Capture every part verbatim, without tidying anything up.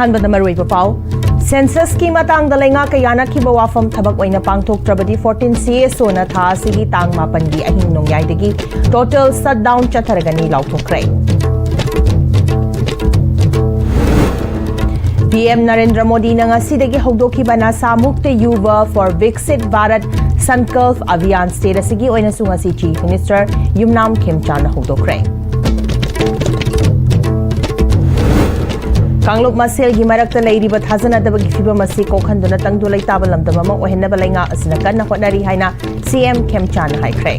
ꯑꯍꯥꯟꯕꯗ ꯃꯔꯨꯑꯣꯏꯕ ꯄꯥꯎ꯫ Census ꯀꯤ ꯃꯇꯥꯡꯗ ꯂꯩꯉꯥꯛꯀ ꯌꯥꯅꯈꯤꯕ ꯋꯥꯐꯝ ꯊꯕꯛ ꯑꯣꯏꯅ ꯄꯥꯡꯊꯣꯛꯇ꯭ꯔꯕꯗꯤ fourteen C S O ꯅ ꯊꯥ ꯑꯁꯤꯒꯤ ꯇꯥꯡ ꯃꯥꯄꯟꯒꯤ ꯑꯍꯤꯡ ꯅꯣꯡꯌꯥꯏꯗꯒꯤ total shutdown ꯆꯠꯊꯔꯒꯅꯤ ꯂꯥꯎꯊꯣꯛꯈ꯭ꯔꯦ꯫ P M Narendra ꯃꯣꯗꯤꯅ ꯉꯁꯤꯗꯒꯤ ꯍꯧꯗꯣꯛꯈꯤꯕ Nasha Mukt Yuva for Viksit Bharat Sankalp Abhiyan state ꯑꯁꯤꯒꯤ ꯑꯣꯏꯅꯁꯨ ꯉꯁꯤ Chief Minister ꯌꯨꯝꯅꯥꯝ ꯈꯦꯝꯆꯥꯟꯅ ꯍꯧꯗꯣꯛꯈ꯭ꯔꯦ꯫ ꯀꯥꯡꯂꯨꯞ ꯃꯁꯦꯜꯒꯤ ꯃꯔꯛꯇ ꯂꯩꯔꯤꯕ ꯊꯥꯖꯅꯗꯕꯒꯤ ꯐꯤꯚꯝ ꯑꯁꯤ ꯀꯣꯛꯍꯟꯗꯨꯅ ꯇꯪꯗꯨ ꯂꯩꯇꯥꯕ ꯂꯝꯗꯝ ꯑꯃ ꯑꯣꯏꯍꯟꯅꯕ ꯂꯩꯉꯥꯛ ꯑꯁꯤꯅ ꯀꯟꯅ ꯍꯣꯠꯅꯔꯤ ꯍꯥꯏꯅ C M ꯈꯦꯝꯆꯥꯟꯅ ꯍꯥꯏꯈ꯭ꯔꯦ꯫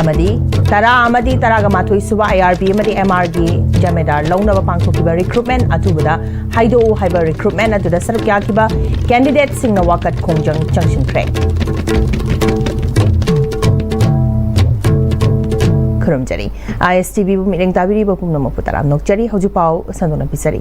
ꯑꯃꯗꯤ ꯇꯔꯥ ꯑꯃꯗꯤ ꯇꯔꯥꯒ ꯃꯥꯊꯣꯏ ꯁꯨꯕ I R B ꯑꯃꯗꯤ M R ꯒꯤ ꯖꯃꯦꯗꯥꯔ ꯂꯧꯅꯕ ꯄꯥꯡꯊꯣꯛꯈꯤꯕ recruitment ꯑꯊꯨꯕꯗ ꯍꯥꯏꯗꯣꯛꯎ ꯍꯥꯏꯕ recruitment ꯑꯗꯨꯗ ꯁꯔꯨꯛ ꯌꯥꯈꯤꯕ candidate ꯁꯤꯡꯅ ꯋꯥꯀꯠ ꯈꯣꯡꯖꯪ ꯆꯪꯁꯤꯟꯈ꯭ꯔꯦ꯫ ꯈꯨꯔꯨꯝꯖꯔꯤ꯫ I S T V ꯕꯨ ꯃꯤꯠꯌꯦꯡ ꯇꯥꯕꯤꯔꯤꯕ ꯄꯨꯝꯅꯃꯛꯄꯨ ꯇꯔꯥꯝꯅ ꯑꯣꯛꯆꯔꯤ꯫ ꯍꯧꯖꯤꯛ ꯄꯥꯎ ꯁꯟꯗꯣꯛꯅ ꯄꯤꯖꯔꯤ꯫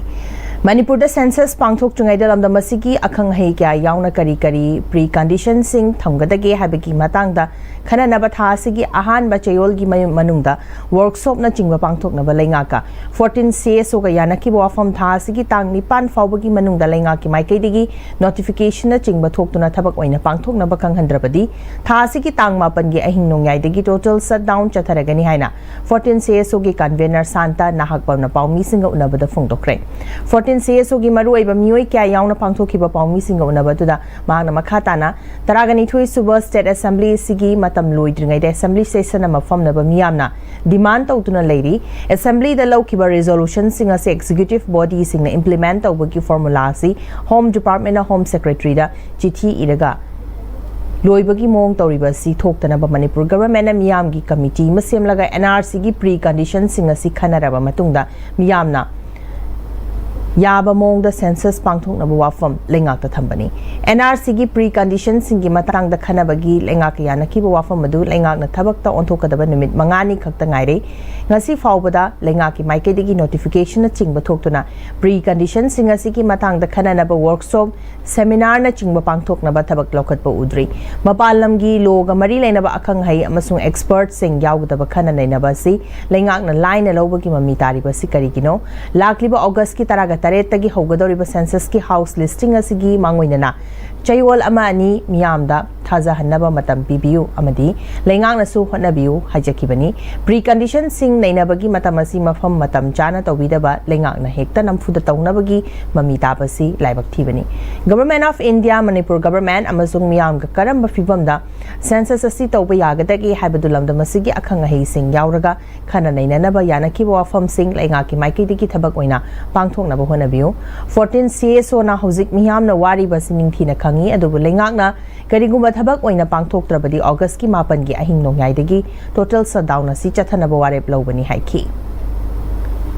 ꯃꯅꯤꯄꯨꯔꯗ census ꯄꯥꯡꯊꯣꯛꯇ꯭ꯔꯤꯉꯩꯗ ꯂꯝꯗꯝ ꯑꯁꯤꯒꯤ ꯑꯈꯪ ꯑꯍꯩ ꯀꯌꯥ ꯌꯥꯎꯅ ꯀꯔꯤ ꯀꯔꯤ precondition ꯁꯤꯡ ꯊꯝꯒꯗꯒꯦ ꯍꯥꯏꯕꯒꯤ ꯃꯇꯥꯡꯗ ꯈꯟꯅꯅꯕ ꯊꯥ ꯑꯁꯤꯒꯤ ꯑꯍꯥꯟꯕ ꯆꯌꯣꯜꯒꯤ ꯃꯌꯨꯝ ꯃꯅꯨꯡꯗ workshop ꯅꯆꯤꯡꯕ ꯄꯥꯡꯊꯣꯛꯅꯕ ꯂꯩꯉꯥꯛꯀ fourteen C S O ꯒ ꯌꯥꯅꯈꯤꯕ ꯋꯥꯐꯝ ꯊꯥ ꯑꯁꯤꯒꯤ ꯇꯥꯡ ꯅꯤꯄꯥꯟ ꯐꯥꯎꯕꯒꯤ ꯃꯅꯨꯡꯗ ꯂꯩꯉꯥꯛꯀꯤ ꯃꯥꯏꯀꯩꯗꯒꯤ notification ꯅꯆꯤꯡꯕ ꯊꯣꯛꯇꯨꯅ ꯊꯕꯛ ꯑꯣꯏꯅ ꯄꯥꯡꯊꯣꯛꯅꯕ ꯈꯪꯍꯟꯗ꯭ꯔꯕꯗꯤ ꯊꯥ ꯑꯁꯤꯒꯤ ꯇꯥꯡ ꯃꯥꯄꯟꯒꯤ ꯑꯍꯤꯡ ꯅꯣꯡꯌꯥꯏꯗꯒꯤ total shutdown ꯆꯠꯊꯔꯒꯅꯤ ꯍꯥꯏꯅ fourteen C S O ꯒꯤ convener ꯁꯥꯟꯇ ꯅꯥꯍꯛꯄꯝꯅ ꯄꯥꯎꯃꯤꯁꯤꯡꯒ ꯎꯅꯕꯗ ꯐꯣꯡꯗꯣꯛꯈ꯭ꯔꯦ꯫ Fourteen C S O ꯒꯤ ꯃꯔꯨꯑꯣꯏꯕ ꯃꯤꯑꯣꯏ ꯀꯌꯥ ꯌꯥꯎꯅ ꯄꯥꯡꯊꯣꯛꯈꯤꯕ ꯄꯥꯎꯃꯤꯁꯤꯡꯒ ꯎꯅꯕ ꯑꯗꯨꯗ ꯃꯍꯥꯛꯅ ꯃꯈꯥ ꯇꯥꯅ ꯇꯔꯥꯒ ꯅꯤꯊꯣꯏ ꯁꯨꯕ state assembly ꯑꯁꯤꯒꯤ ꯃꯇꯝ ꯂꯣꯏꯗ꯭ꯔꯤꯉꯩꯗ assembly session ꯑꯃ ꯐꯝꯅꯕ ꯃꯤꯌꯥꯝꯅ demand ꯇꯧꯗꯨꯅ ꯂꯩꯔꯤ꯫ Assembly ꯗ ꯂꯧꯈꯤꯕ resolution ꯁꯤꯡ ꯑꯁꯤ executive body ꯁꯤꯡꯅ implement ꯇꯧꯕꯒꯤ formula ꯑꯁꯤ Home Department ꯅ Home Secretary ꯗ ꯆꯤꯊꯤ ꯏꯔꯒ ꯂꯣꯏꯕꯒꯤ ꯃꯑꯣꯡ ꯇꯧꯔꯤꯕ ꯑꯁꯤ ꯊꯣꯛꯇꯅꯕ ꯃꯅꯤꯄꯨꯔ government ꯅ ꯃꯤꯌꯥꯝꯒꯤ committee ꯑꯃ ꯁꯦꯝꯂꯒ N R C ꯒꯤ precondition ꯁꯤꯡ ꯑꯁꯤ ꯈꯟꯅꯔꯕ ꯃꯇꯨꯡꯗ ꯃꯤꯌꯥꯝꯅ ꯌꯥꯕ ꯃꯑꯣꯡꯗ ꯁꯦꯟꯁꯁ ꯄꯥꯡꯊꯣꯛꯅꯕ ꯋꯥꯐꯝ ꯂꯩꯉꯥꯛꯇ ꯊꯝꯕꯅꯤ꯫ ꯑꯦꯟ ꯑꯥꯔ ꯁꯤꯒꯤ ꯄ꯭ꯔꯤ ꯀꯟꯗꯤꯁꯟꯁꯤꯡꯒꯤ ꯃꯇꯥꯡꯗ ꯈꯟꯅꯕꯒꯤ ꯂꯩꯉꯥꯛꯀ ꯌꯥꯅꯈꯤꯕ ꯋꯥꯐꯝ ꯑꯗꯨ ꯂꯩꯉꯥꯛꯅ ꯊꯕꯛꯇ ꯑꯣꯟꯊꯣꯛꯀꯗꯕ ꯅꯨꯃꯤꯠ ꯃꯉꯥꯅꯤ ꯈꯛꯇ ꯉꯥꯏꯔꯦ꯫ ꯉꯁꯤ ꯐꯥꯎꯕꯗ ꯂꯩꯉꯥꯛꯀꯤ ꯃꯥꯏꯀꯩꯗꯒꯤ ꯅꯣꯇꯤꯐꯤꯀꯦꯁꯟꯅꯆꯤꯡꯕ ꯊꯣꯛꯇꯨꯅ ꯄ꯭ꯔꯤ ꯀꯟꯗꯤꯁꯟꯁꯤꯡ ꯑꯁꯤꯒꯤ ꯃꯇꯥꯡꯗ ꯈꯟꯅꯅꯕ ꯋꯔꯛꯁꯣꯞ, ꯁꯦꯃꯤꯅꯥꯔꯅꯆꯤꯡꯕ ꯄꯥꯡꯊꯣꯛꯅꯕ ꯊꯕꯛ ꯂꯧꯈꯠꯄ ꯎꯗ꯭ꯔꯤ꯫ ꯃꯄꯥꯟ ꯂꯝꯒꯤ ꯂꯣꯒ ꯃꯔꯤ ꯂꯩꯅꯕ ꯑꯈꯪ ꯑꯍꯩ ꯑꯃꯁꯨꯡ ꯑꯦꯛꯁꯄꯔꯠꯁꯤꯡ ꯌꯥꯎꯒꯗꯕ ꯈꯟꯅ ꯅꯩꯅꯕ ꯑꯁꯤ ꯂꯩꯉꯥꯛꯅ ꯂꯥꯏꯅ ꯂꯧꯕꯒꯤ ꯃꯃꯤ ꯇꯥꯔꯤꯕ ꯑꯁꯤ ꯀꯔꯤꯒꯤꯅꯣ? ꯂꯥꯛꯂꯤꯕ ꯑꯣꯒꯁꯀꯤ ꯇꯔꯥꯒ ꯇꯔꯦꯠꯇꯒꯤ ꯍꯧꯒꯗꯧꯔꯤꯕ ꯁꯦꯟꯁꯁꯀꯤ ꯍꯥꯎꯁ ꯂꯤꯁꯇꯤꯡ ꯑꯁꯤꯒꯤ ꯃꯥꯡꯑꯣꯏꯅꯅ ꯆꯌꯣꯜ ꯑꯃ ꯑꯅꯤ ꯃꯤꯌꯥꯝꯗ ꯊꯥꯖꯍꯟꯅꯕ ꯃꯇꯝ ꯄꯤꯕꯤꯌꯨ ꯑꯃꯗꯤ ꯂꯩꯉꯥꯛꯅꯁꯨ ꯍꯣꯠꯅꯕꯤꯌꯨ ꯍꯥꯏꯖꯈꯤꯕꯅꯤ꯫ ꯄ꯭ꯔꯤ ꯀꯟꯗꯤꯁꯟꯁꯤꯡ ꯅꯩꯅꯕꯒꯤ ꯃꯇꯝ ꯑꯁꯤ ꯃꯐꯝ ꯃꯇꯝ ꯆꯥꯅ ꯇꯧꯕꯤꯗꯕ ꯂꯩꯉꯥꯛꯅ ꯍꯦꯛꯇ ꯅꯝꯐꯨꯗ ꯇꯧꯅꯕꯒꯤ ꯃꯃꯤ ꯇꯥꯕꯁꯤ ꯂꯥꯏꯕꯛ ꯊꯤꯕꯅꯤ꯫ Government of India, Manipur government ꯑꯃꯁꯨꯡ ꯃꯤꯌꯥꯝꯒ ꯀꯔꯝꯕ ꯐꯤꯚꯝꯗ ꯁꯦꯟꯁꯁ ꯑꯁꯤ ꯇꯧꯕ ꯌꯥꯒꯗꯒꯦ ꯍꯥꯏꯕꯗꯨ ꯂꯝꯗꯝ ꯑꯁꯤꯒꯤ ꯑꯈꯪ ꯑꯍꯩꯁꯤꯡ ꯌꯥꯎꯔꯒ ꯈꯟꯅ ꯅꯩꯅꯅꯕ ꯌꯥꯅꯈꯤꯕ ꯋꯥꯐꯝꯁꯤꯡ ꯂꯩꯉꯥꯛꯀꯤ ꯃꯥꯏꯀꯩꯗꯒꯤ ꯊꯕꯛ ꯑꯣꯏꯅ ꯄꯥꯡꯊꯣꯛꯅꯕ ꯍꯣꯠꯅꯕꯤꯌꯨ꯫ ꯐꯣꯔꯇꯤꯟ ꯁꯤ ꯑꯦꯁ ꯑꯣꯅ ꯍꯧꯖꯤꯛ ꯃꯤꯌꯥꯝꯅ ꯋꯥꯔꯤꯕ ꯑꯁꯤ ꯅꯤꯡꯊꯤꯅ ꯈꯪꯏ, ꯑꯗꯨꯕꯨ ꯂꯩꯉꯥꯛꯅ ꯀꯔꯤꯒꯨꯝꯕ ꯊꯕꯛ ꯑꯣꯏꯅ ꯄꯥꯡꯊꯣꯛꯇ꯭ꯔꯕꯗꯤ ꯑꯣꯒꯁꯀꯤ ꯃꯥꯄꯟꯒꯤ ꯑꯍꯤꯡ ꯅꯣꯡꯌꯥꯏꯗꯒꯤ ꯇꯣꯇꯦꯜ ꯁꯠꯗꯥꯎꯟ ꯑꯁꯤ ꯆꯠꯊꯅꯕ ꯋꯥꯔꯦꯞ ꯂꯧꯕꯅꯤ ꯍꯥꯏꯈꯤ꯫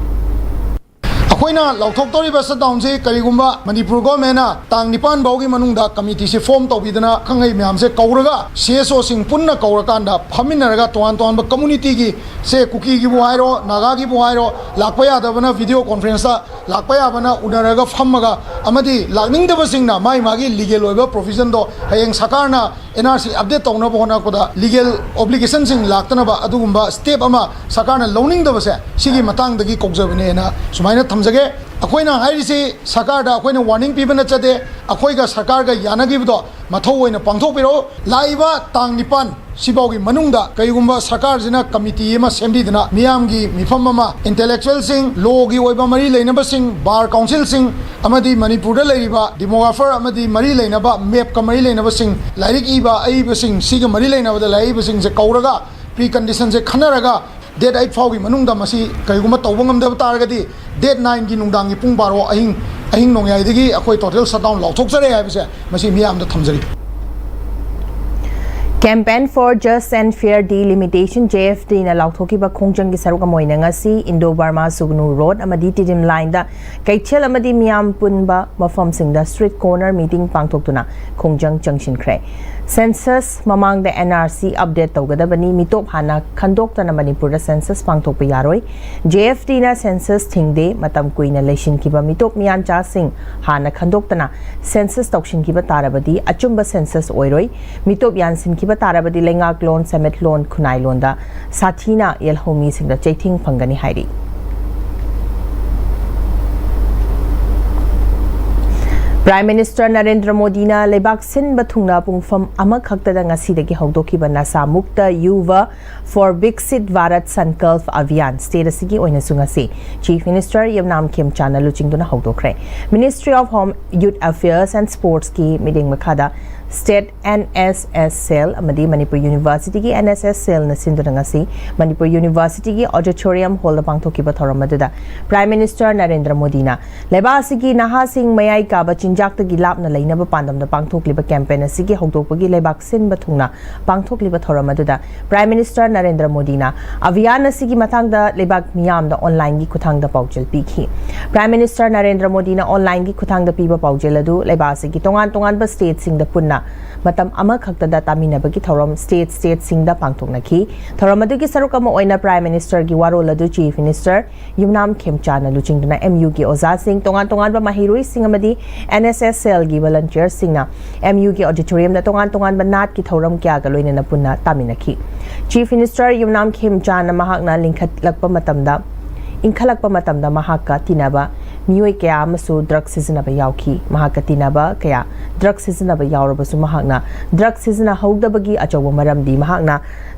ꯑꯩꯈꯣꯏꯅ ꯂꯥꯎꯊꯣꯛꯇꯧꯔꯤꯕ ꯁꯠꯗꯥꯎꯟꯁꯤ ꯀꯔꯤꯒꯨꯝꯕ ꯃꯅꯤꯄꯨꯔ ꯒꯣꯔꯃꯦꯟꯅ ꯇꯥꯡ ꯅꯤꯄꯥꯟ ꯐꯥꯎꯒꯤ ꯃꯅꯨꯡꯗ ꯀꯃꯤꯇꯤꯁꯤ ꯐꯣꯝ ꯇꯧꯕꯤꯗꯅ ꯑꯈꯪ ꯑꯍꯩ ꯃꯌꯥꯝꯁꯦ ꯀꯧꯔꯒ ꯁꯤ ꯑꯦꯁ ꯑꯣꯁꯤꯡ ꯄꯨꯟꯅ ꯀꯧꯔꯀꯥꯟꯗ ꯐꯝꯃꯤꯟꯅꯔꯒ ꯇꯣꯉꯥꯟ ꯇꯣꯉꯥꯟꯕ ꯀꯝꯃꯨꯅꯤꯇꯤꯒꯤ ꯁꯦ ꯀꯨꯀꯤꯒꯤꯕꯨ ꯍꯥꯏꯔꯣ, ꯅꯥꯒꯥꯒꯤꯕꯨ ꯍꯥꯏꯔꯣ, ꯂꯥꯛꯄ ꯌꯥꯗꯕꯅ ꯚꯤꯗꯤꯑꯣ ꯀꯣꯟꯐ꯭ꯔꯦꯟꯁꯇ, ꯂꯥꯛꯄ ꯌꯥꯕꯅ ꯎꯅꯔꯒ ꯐꯝꯃꯒ ꯑꯃꯗꯤ ꯂꯥꯛꯅꯤꯡꯗꯕꯁꯤꯡꯅ ꯃꯥꯒꯤ ꯃꯥꯒꯤ ꯂꯤꯒꯦꯜ ꯑꯣꯏꯕ ꯄ꯭ꯔꯣꯚꯤꯖꯟꯗꯣ ꯍꯌꯦꯡ ꯁꯔꯀꯥꯔꯅ ꯑꯦꯟ ꯑꯥꯔ ꯁꯤ ꯑꯞꯗꯦꯠ ꯇꯧꯅꯕ ꯍꯣꯠꯅꯔꯛꯄꯗ ꯂꯤꯒꯦꯜ ꯑꯣꯕ꯭ꯂꯤꯒꯦꯁꯟꯁꯤꯡ ꯂꯥꯛꯇꯅꯕ ꯑꯗꯨꯒꯨꯝꯕ ꯁ꯭ꯇꯦꯞ ꯑꯃ ꯁꯔꯀꯥꯔꯅ ꯂꯧꯅꯤꯡꯗꯕꯁꯦ ꯁꯤꯒꯤ ꯃꯇꯥꯡꯗꯒꯤ ꯀꯧꯖꯕꯅꯦꯅ ꯁꯨꯃꯥꯏꯅ ꯊꯝꯖꯒꯦ꯫ ꯑꯩꯈꯣꯏꯅ ꯍꯥꯏꯔꯤꯁꯤ ꯁꯔꯀꯥꯔꯗ ꯑꯩꯈꯣꯏꯅ ꯋꯥꯔꯅꯤꯡ ꯄꯤꯕ ꯅꯠꯆꯗꯦ, ꯑꯩꯈꯣꯏꯒ ꯁꯔꯀꯥꯔꯒ ꯌꯥꯅꯈꯤꯕꯗꯣ ꯃꯊꯧ ꯑꯣꯏꯅ ꯄꯥꯡꯊꯣꯛꯄꯤꯔꯛꯎ꯫ ꯂꯥꯛꯏꯕ ꯇꯥꯡ ꯅꯤꯄꯥꯟ ꯁꯤꯐꯥꯎꯒꯤ ꯃꯅꯨꯡꯗ ꯀꯔꯤꯒꯨꯝꯕ ꯁꯔꯀꯥꯔꯁꯤꯅ ꯀꯃꯤꯇꯤ ꯑꯃ ꯁꯦꯝꯕꯤꯗꯅ ꯃꯤꯌꯥꯝꯒꯤ ꯃꯤꯐꯝ ꯑꯃ, ꯏꯟꯇꯦꯂꯦꯛꯆꯨꯋꯦꯜꯁꯤꯡ, ꯂꯣꯒꯤ ꯑꯣꯏꯕ ꯃꯔꯤ ꯂꯩꯅꯕꯁꯤꯡ, ꯕꯥꯔ ꯀꯥꯎꯟꯁꯤꯜꯁꯤꯡ ꯑꯃꯗꯤ ꯃꯅꯤꯄꯨꯔꯗ ꯂꯩꯔꯤꯕ ꯗꯤꯃꯣꯒ꯭ꯔꯥꯐꯔ ꯑꯃꯗꯤ ꯃꯔꯤ ꯂꯩꯅꯕ, ꯃꯦꯞꯀ ꯃꯔꯤ ꯂꯩꯅꯕꯁꯤꯡ, ꯂꯥꯏꯔꯤꯛ ꯏꯕ ꯑꯏꯕꯁꯤꯡ, ꯁꯤꯒ ꯃꯔꯤ ꯂꯩꯅꯕꯗ ꯂꯥꯏꯔꯤꯛ ꯏꯕꯁꯤꯡꯁꯦ ꯀꯧꯔꯒ ꯄ꯭ꯔꯤ ꯀꯟꯗꯤꯁꯟꯁꯦ ꯈꯟꯅꯔꯒ ꯗꯦꯠ ꯑꯩꯠ ꯐꯥꯎꯒꯤ ꯃꯅꯨꯡꯗ ꯃꯁꯤ ꯀꯔꯤꯒꯨꯝꯕ ꯇꯧꯕ ꯉꯝꯗꯕ ꯇꯥꯔꯒꯗꯤ ꯗꯦꯠ ꯅꯥꯏꯟꯒꯤ ꯅꯨꯡꯗꯥꯡꯒꯤ ꯄꯨꯡ ꯕꯥꯔꯣ ꯑꯍꯤꯡ, ꯑꯍꯤꯡ ꯅꯣꯡꯌꯥꯏꯗꯒꯤ ꯑꯩꯈꯣꯏ ꯇꯣꯇꯦꯜ ꯁꯠꯗꯥꯎꯟ ꯂꯥꯎꯊꯣꯛꯆꯔꯦ ꯍꯥꯏꯕꯁꯦ ꯃꯁꯤ ꯃꯤꯌꯥꯝꯗ ꯊꯝꯖꯔꯤ꯫ Campaign for Just and Fair Delimitation, J F D ꯅ ꯂꯥꯎꯊꯣꯛꯈꯤꯕ ꯈꯣꯡꯖꯪꯒꯤ ꯁꯔꯨꯛ ꯑꯃ ꯑꯣꯏꯅ ꯉꯁꯤ ꯏꯟꯗꯣ ꯕꯔꯃꯥ ꯁꯨꯒꯅꯨ ꯔꯣꯗ ꯑꯃꯗꯤ ꯇꯤꯗꯤꯝ ꯂꯥꯏꯟꯗ ꯀꯩꯊꯦꯜ ꯑꯃꯗꯤ ꯃꯤꯌꯥꯝ ꯄꯨꯟꯕ ꯃꯐꯝꯁꯤꯡꯗ street corner meeting ꯄꯥꯡꯊꯣꯛꯇꯨꯅ ꯈꯣꯡꯖꯪ ꯆꯪꯁꯤꯟꯈ꯭ꯔꯦ꯫ Census ꯃꯃꯥꯡꯗ N R C update ꯇꯧꯒꯗꯕꯅꯤ, ꯃꯤꯇꯣꯞ ꯍꯥꯟꯅ ꯈꯟꯗꯣꯛꯇꯅ ꯃꯅꯤꯄꯨꯔꯗ census ꯄꯥꯡꯊꯣꯛꯄ ꯌꯥꯔꯣꯏ꯫ J F D ꯅ census ꯊꯤꯡꯗꯦ, ꯃꯇꯝ ꯀꯨꯏꯅ ꯂꯩꯁꯤꯟꯈꯤꯕ ꯃꯤꯇꯣꯞ ꯃꯤꯌꯥꯟꯆꯥꯁꯤꯡ ꯍꯥꯟꯅ ꯈꯟꯗꯣꯛꯇꯅ census ꯇꯧꯁꯤꯟꯈꯤꯕ ꯇꯥꯔꯕꯗꯤ ꯑꯆꯨꯝꯕ census ꯑꯣꯏꯔꯣꯏ꯫ ꯃꯤꯇꯣꯞ ꯌꯥꯟꯁꯤꯟꯈꯤꯕ ꯇꯥꯔꯕꯗꯤ ꯂꯩꯉꯥꯛꯂꯣꯟ, ꯁꯦꯟꯃꯤꯠꯂꯣꯟ, ꯈꯨꯟꯅꯥꯏꯂꯣꯟꯗ ꯁꯥꯊꯤꯅ ꯌꯦꯜꯍꯧ ꯃꯤꯁꯤꯡꯗ ꯆꯩꯊꯦꯡ ꯐꯪꯒꯅꯤ ꯍꯥꯏꯔꯤ꯫ Prime Minister ꯅꯔꯦꯟꯗ꯭ꯔ ꯃꯣꯗꯤꯅ ꯂꯩꯕꯥꯛ ꯁꯤꯟꯕ ꯊꯨꯡꯅ ꯄꯨꯡꯐꯝ ꯑꯃꯈꯛꯇꯗ ꯉꯁꯤꯗꯒꯤ ꯍꯧꯗꯣꯛꯈꯤꯕ ꯅꯁꯥ ꯃꯨꯛꯇ Yuva for Viksit Bharat Sankalp Abhiyan state ꯑꯁꯤꯒꯤ ꯑꯣꯏꯅꯁꯨ ꯉꯁꯤ Chief Minister ꯌꯨꯝꯅꯥꯝ ꯈꯦꯝꯆꯥꯟꯅ ꯂꯨꯆꯤꯡꯗꯨꯅ ꯍꯧꯗꯣꯛꯈ꯭ꯔꯦ꯫ Ministry of Home, Youth Affairs and Sports ꯀꯤ ꯃꯤꯠꯌꯦꯡ ꯃꯈꯥꯗ state N S S cell ꯑꯃꯗꯤ ꯃꯅꯤꯄꯨꯔ University ꯒꯤ N S S cell ꯅ ꯁꯤꯟꯗꯨꯅ ꯉꯁꯤ ꯃꯅꯤꯄꯨꯔ University ꯒꯤ auditorium hall ꯗ ꯄꯥꯡꯊꯣꯛꯈꯤꯕ ꯊꯧꯔꯝ ꯑꯗꯨꯗ Prime Minister ꯅꯔꯦꯟꯗ꯭ꯔ ꯃꯣꯗꯤꯅ ꯂꯩꯕꯥꯛ ꯑꯁꯤꯒꯤ ꯅꯍꯥꯁꯤꯡ ꯃꯌꯥꯏ ꯀꯥꯕ ꯆꯤꯟꯖꯥꯛꯇꯒꯤ ꯂꯥꯞꯅ ꯂꯩꯅꯕ ꯄꯥꯟꯗꯝꯗ ꯄꯥꯡꯊꯣꯛꯂꯤꯕ campaign ꯑꯁꯤꯒꯤ ꯍꯧꯗꯣꯛꯄꯒꯤ ꯂꯩꯕꯥꯛ ꯁꯤꯟꯕ ꯊꯨꯡꯅ ꯄꯥꯡꯊꯣꯛꯂꯤꯕ ꯊꯧꯔꯝ ꯑꯗꯨꯗ Prime Minister ꯅꯔꯦꯟꯗ꯭ꯔ ꯃꯣꯗꯤꯅ ꯑꯚꯤꯌꯥꯟ ꯑꯁꯤꯒꯤ ꯃꯇꯥꯡꯗ ꯂꯩꯕꯥꯛ ꯃꯤꯌꯥꯝꯗ online ꯒꯤ ꯈꯨꯠꯊꯥꯡꯗ ꯄꯥꯎꯖꯦꯜ ꯄꯤꯈꯤ꯫ Prime Minister ꯅꯔꯦꯟꯗ꯭ꯔ ꯃꯣꯗꯤꯅ online ꯒꯤ ꯈꯨꯠꯊꯥꯡꯗ ꯄꯤꯕ ꯄꯥꯎꯖꯦꯜ ꯑꯗꯨ ꯂꯩꯕꯥꯛ ꯑꯁꯤꯒꯤ ꯇꯣꯉꯥꯟ ꯇꯣꯉꯥꯟꯕ state ꯁꯤꯡꯗ ꯄꯨꯟꯅ ꯃꯇꯝ ꯑꯃꯈꯛꯇꯗ ꯇꯥꯃꯤꯟꯅꯕꯒꯤ ꯊꯧꯔꯝ state state ꯁꯤꯡꯗ ꯄꯥꯡꯊꯣꯛꯅꯈꯤ꯫ ꯊꯧꯔꯝ ꯑꯗꯨꯒꯤ ꯁꯔꯨꯛ ꯑꯃ ꯑꯣꯏꯅ Prime Minister ꯒꯤ ꯋꯥꯔꯣꯜ ꯑꯗꯨ Chief Minister ꯌꯨꯝꯅꯥꯝ ꯈꯦꯝꯆꯥꯟꯅ ꯂꯨꯆꯤꯡꯗꯨꯅ M U ꯒꯤ ꯑꯣꯖꯥꯁꯤꯡ, ꯇꯣꯉꯥꯟ ꯇꯣꯉꯥꯟꯕ ꯃꯍꯩꯔꯣꯏꯁꯤꯡ ꯑꯃꯗꯤ N S S cell ꯒꯤ volunteer ꯁꯤꯡꯅ M U ꯒꯤ auditorium ꯗ ꯇꯣꯉꯥꯟ ꯇꯣꯉꯥꯟꯕ ꯅꯥꯠꯀꯤ ꯊꯧꯔꯝ ꯀꯌꯥꯒ ꯂꯣꯏꯅꯅ ꯄꯨꯟꯅ ꯇꯥꯃꯤꯟꯅꯈꯤ꯫ Chief Minister ꯌꯨꯝꯅꯥꯝ ꯈꯦꯝꯆꯥꯟꯅ ꯃꯍꯥꯛꯅ ꯂꯤꯡꯈꯠꯂꯛꯄ ꯃꯇꯝꯗ, ꯏꯟꯈꯠꯂꯛꯄ ꯃꯇꯝꯗ ꯃꯍꯥꯛꯀ ꯇꯤꯟꯅꯕ ꯃꯤꯑꯣꯏ ꯀꯌꯥ ꯑꯃꯁꯨ drug ꯁꯤꯖꯤꯟꯅꯕ ꯌꯥꯎꯈꯤ꯫ ꯃꯍꯥꯛꯀ ꯇꯤꯟꯅꯕ ꯀꯌꯥ drug ꯁꯤꯖꯤꯟꯅꯕ ꯌꯥꯎꯔꯕꯁꯨ ꯃꯍꯥꯛꯅ drug ꯁꯤꯖꯤꯟꯅꯍꯧꯗꯕꯒꯤ ꯑꯆꯧꯕ ꯃꯔꯝꯗꯤ ꯃꯍꯥꯛꯅ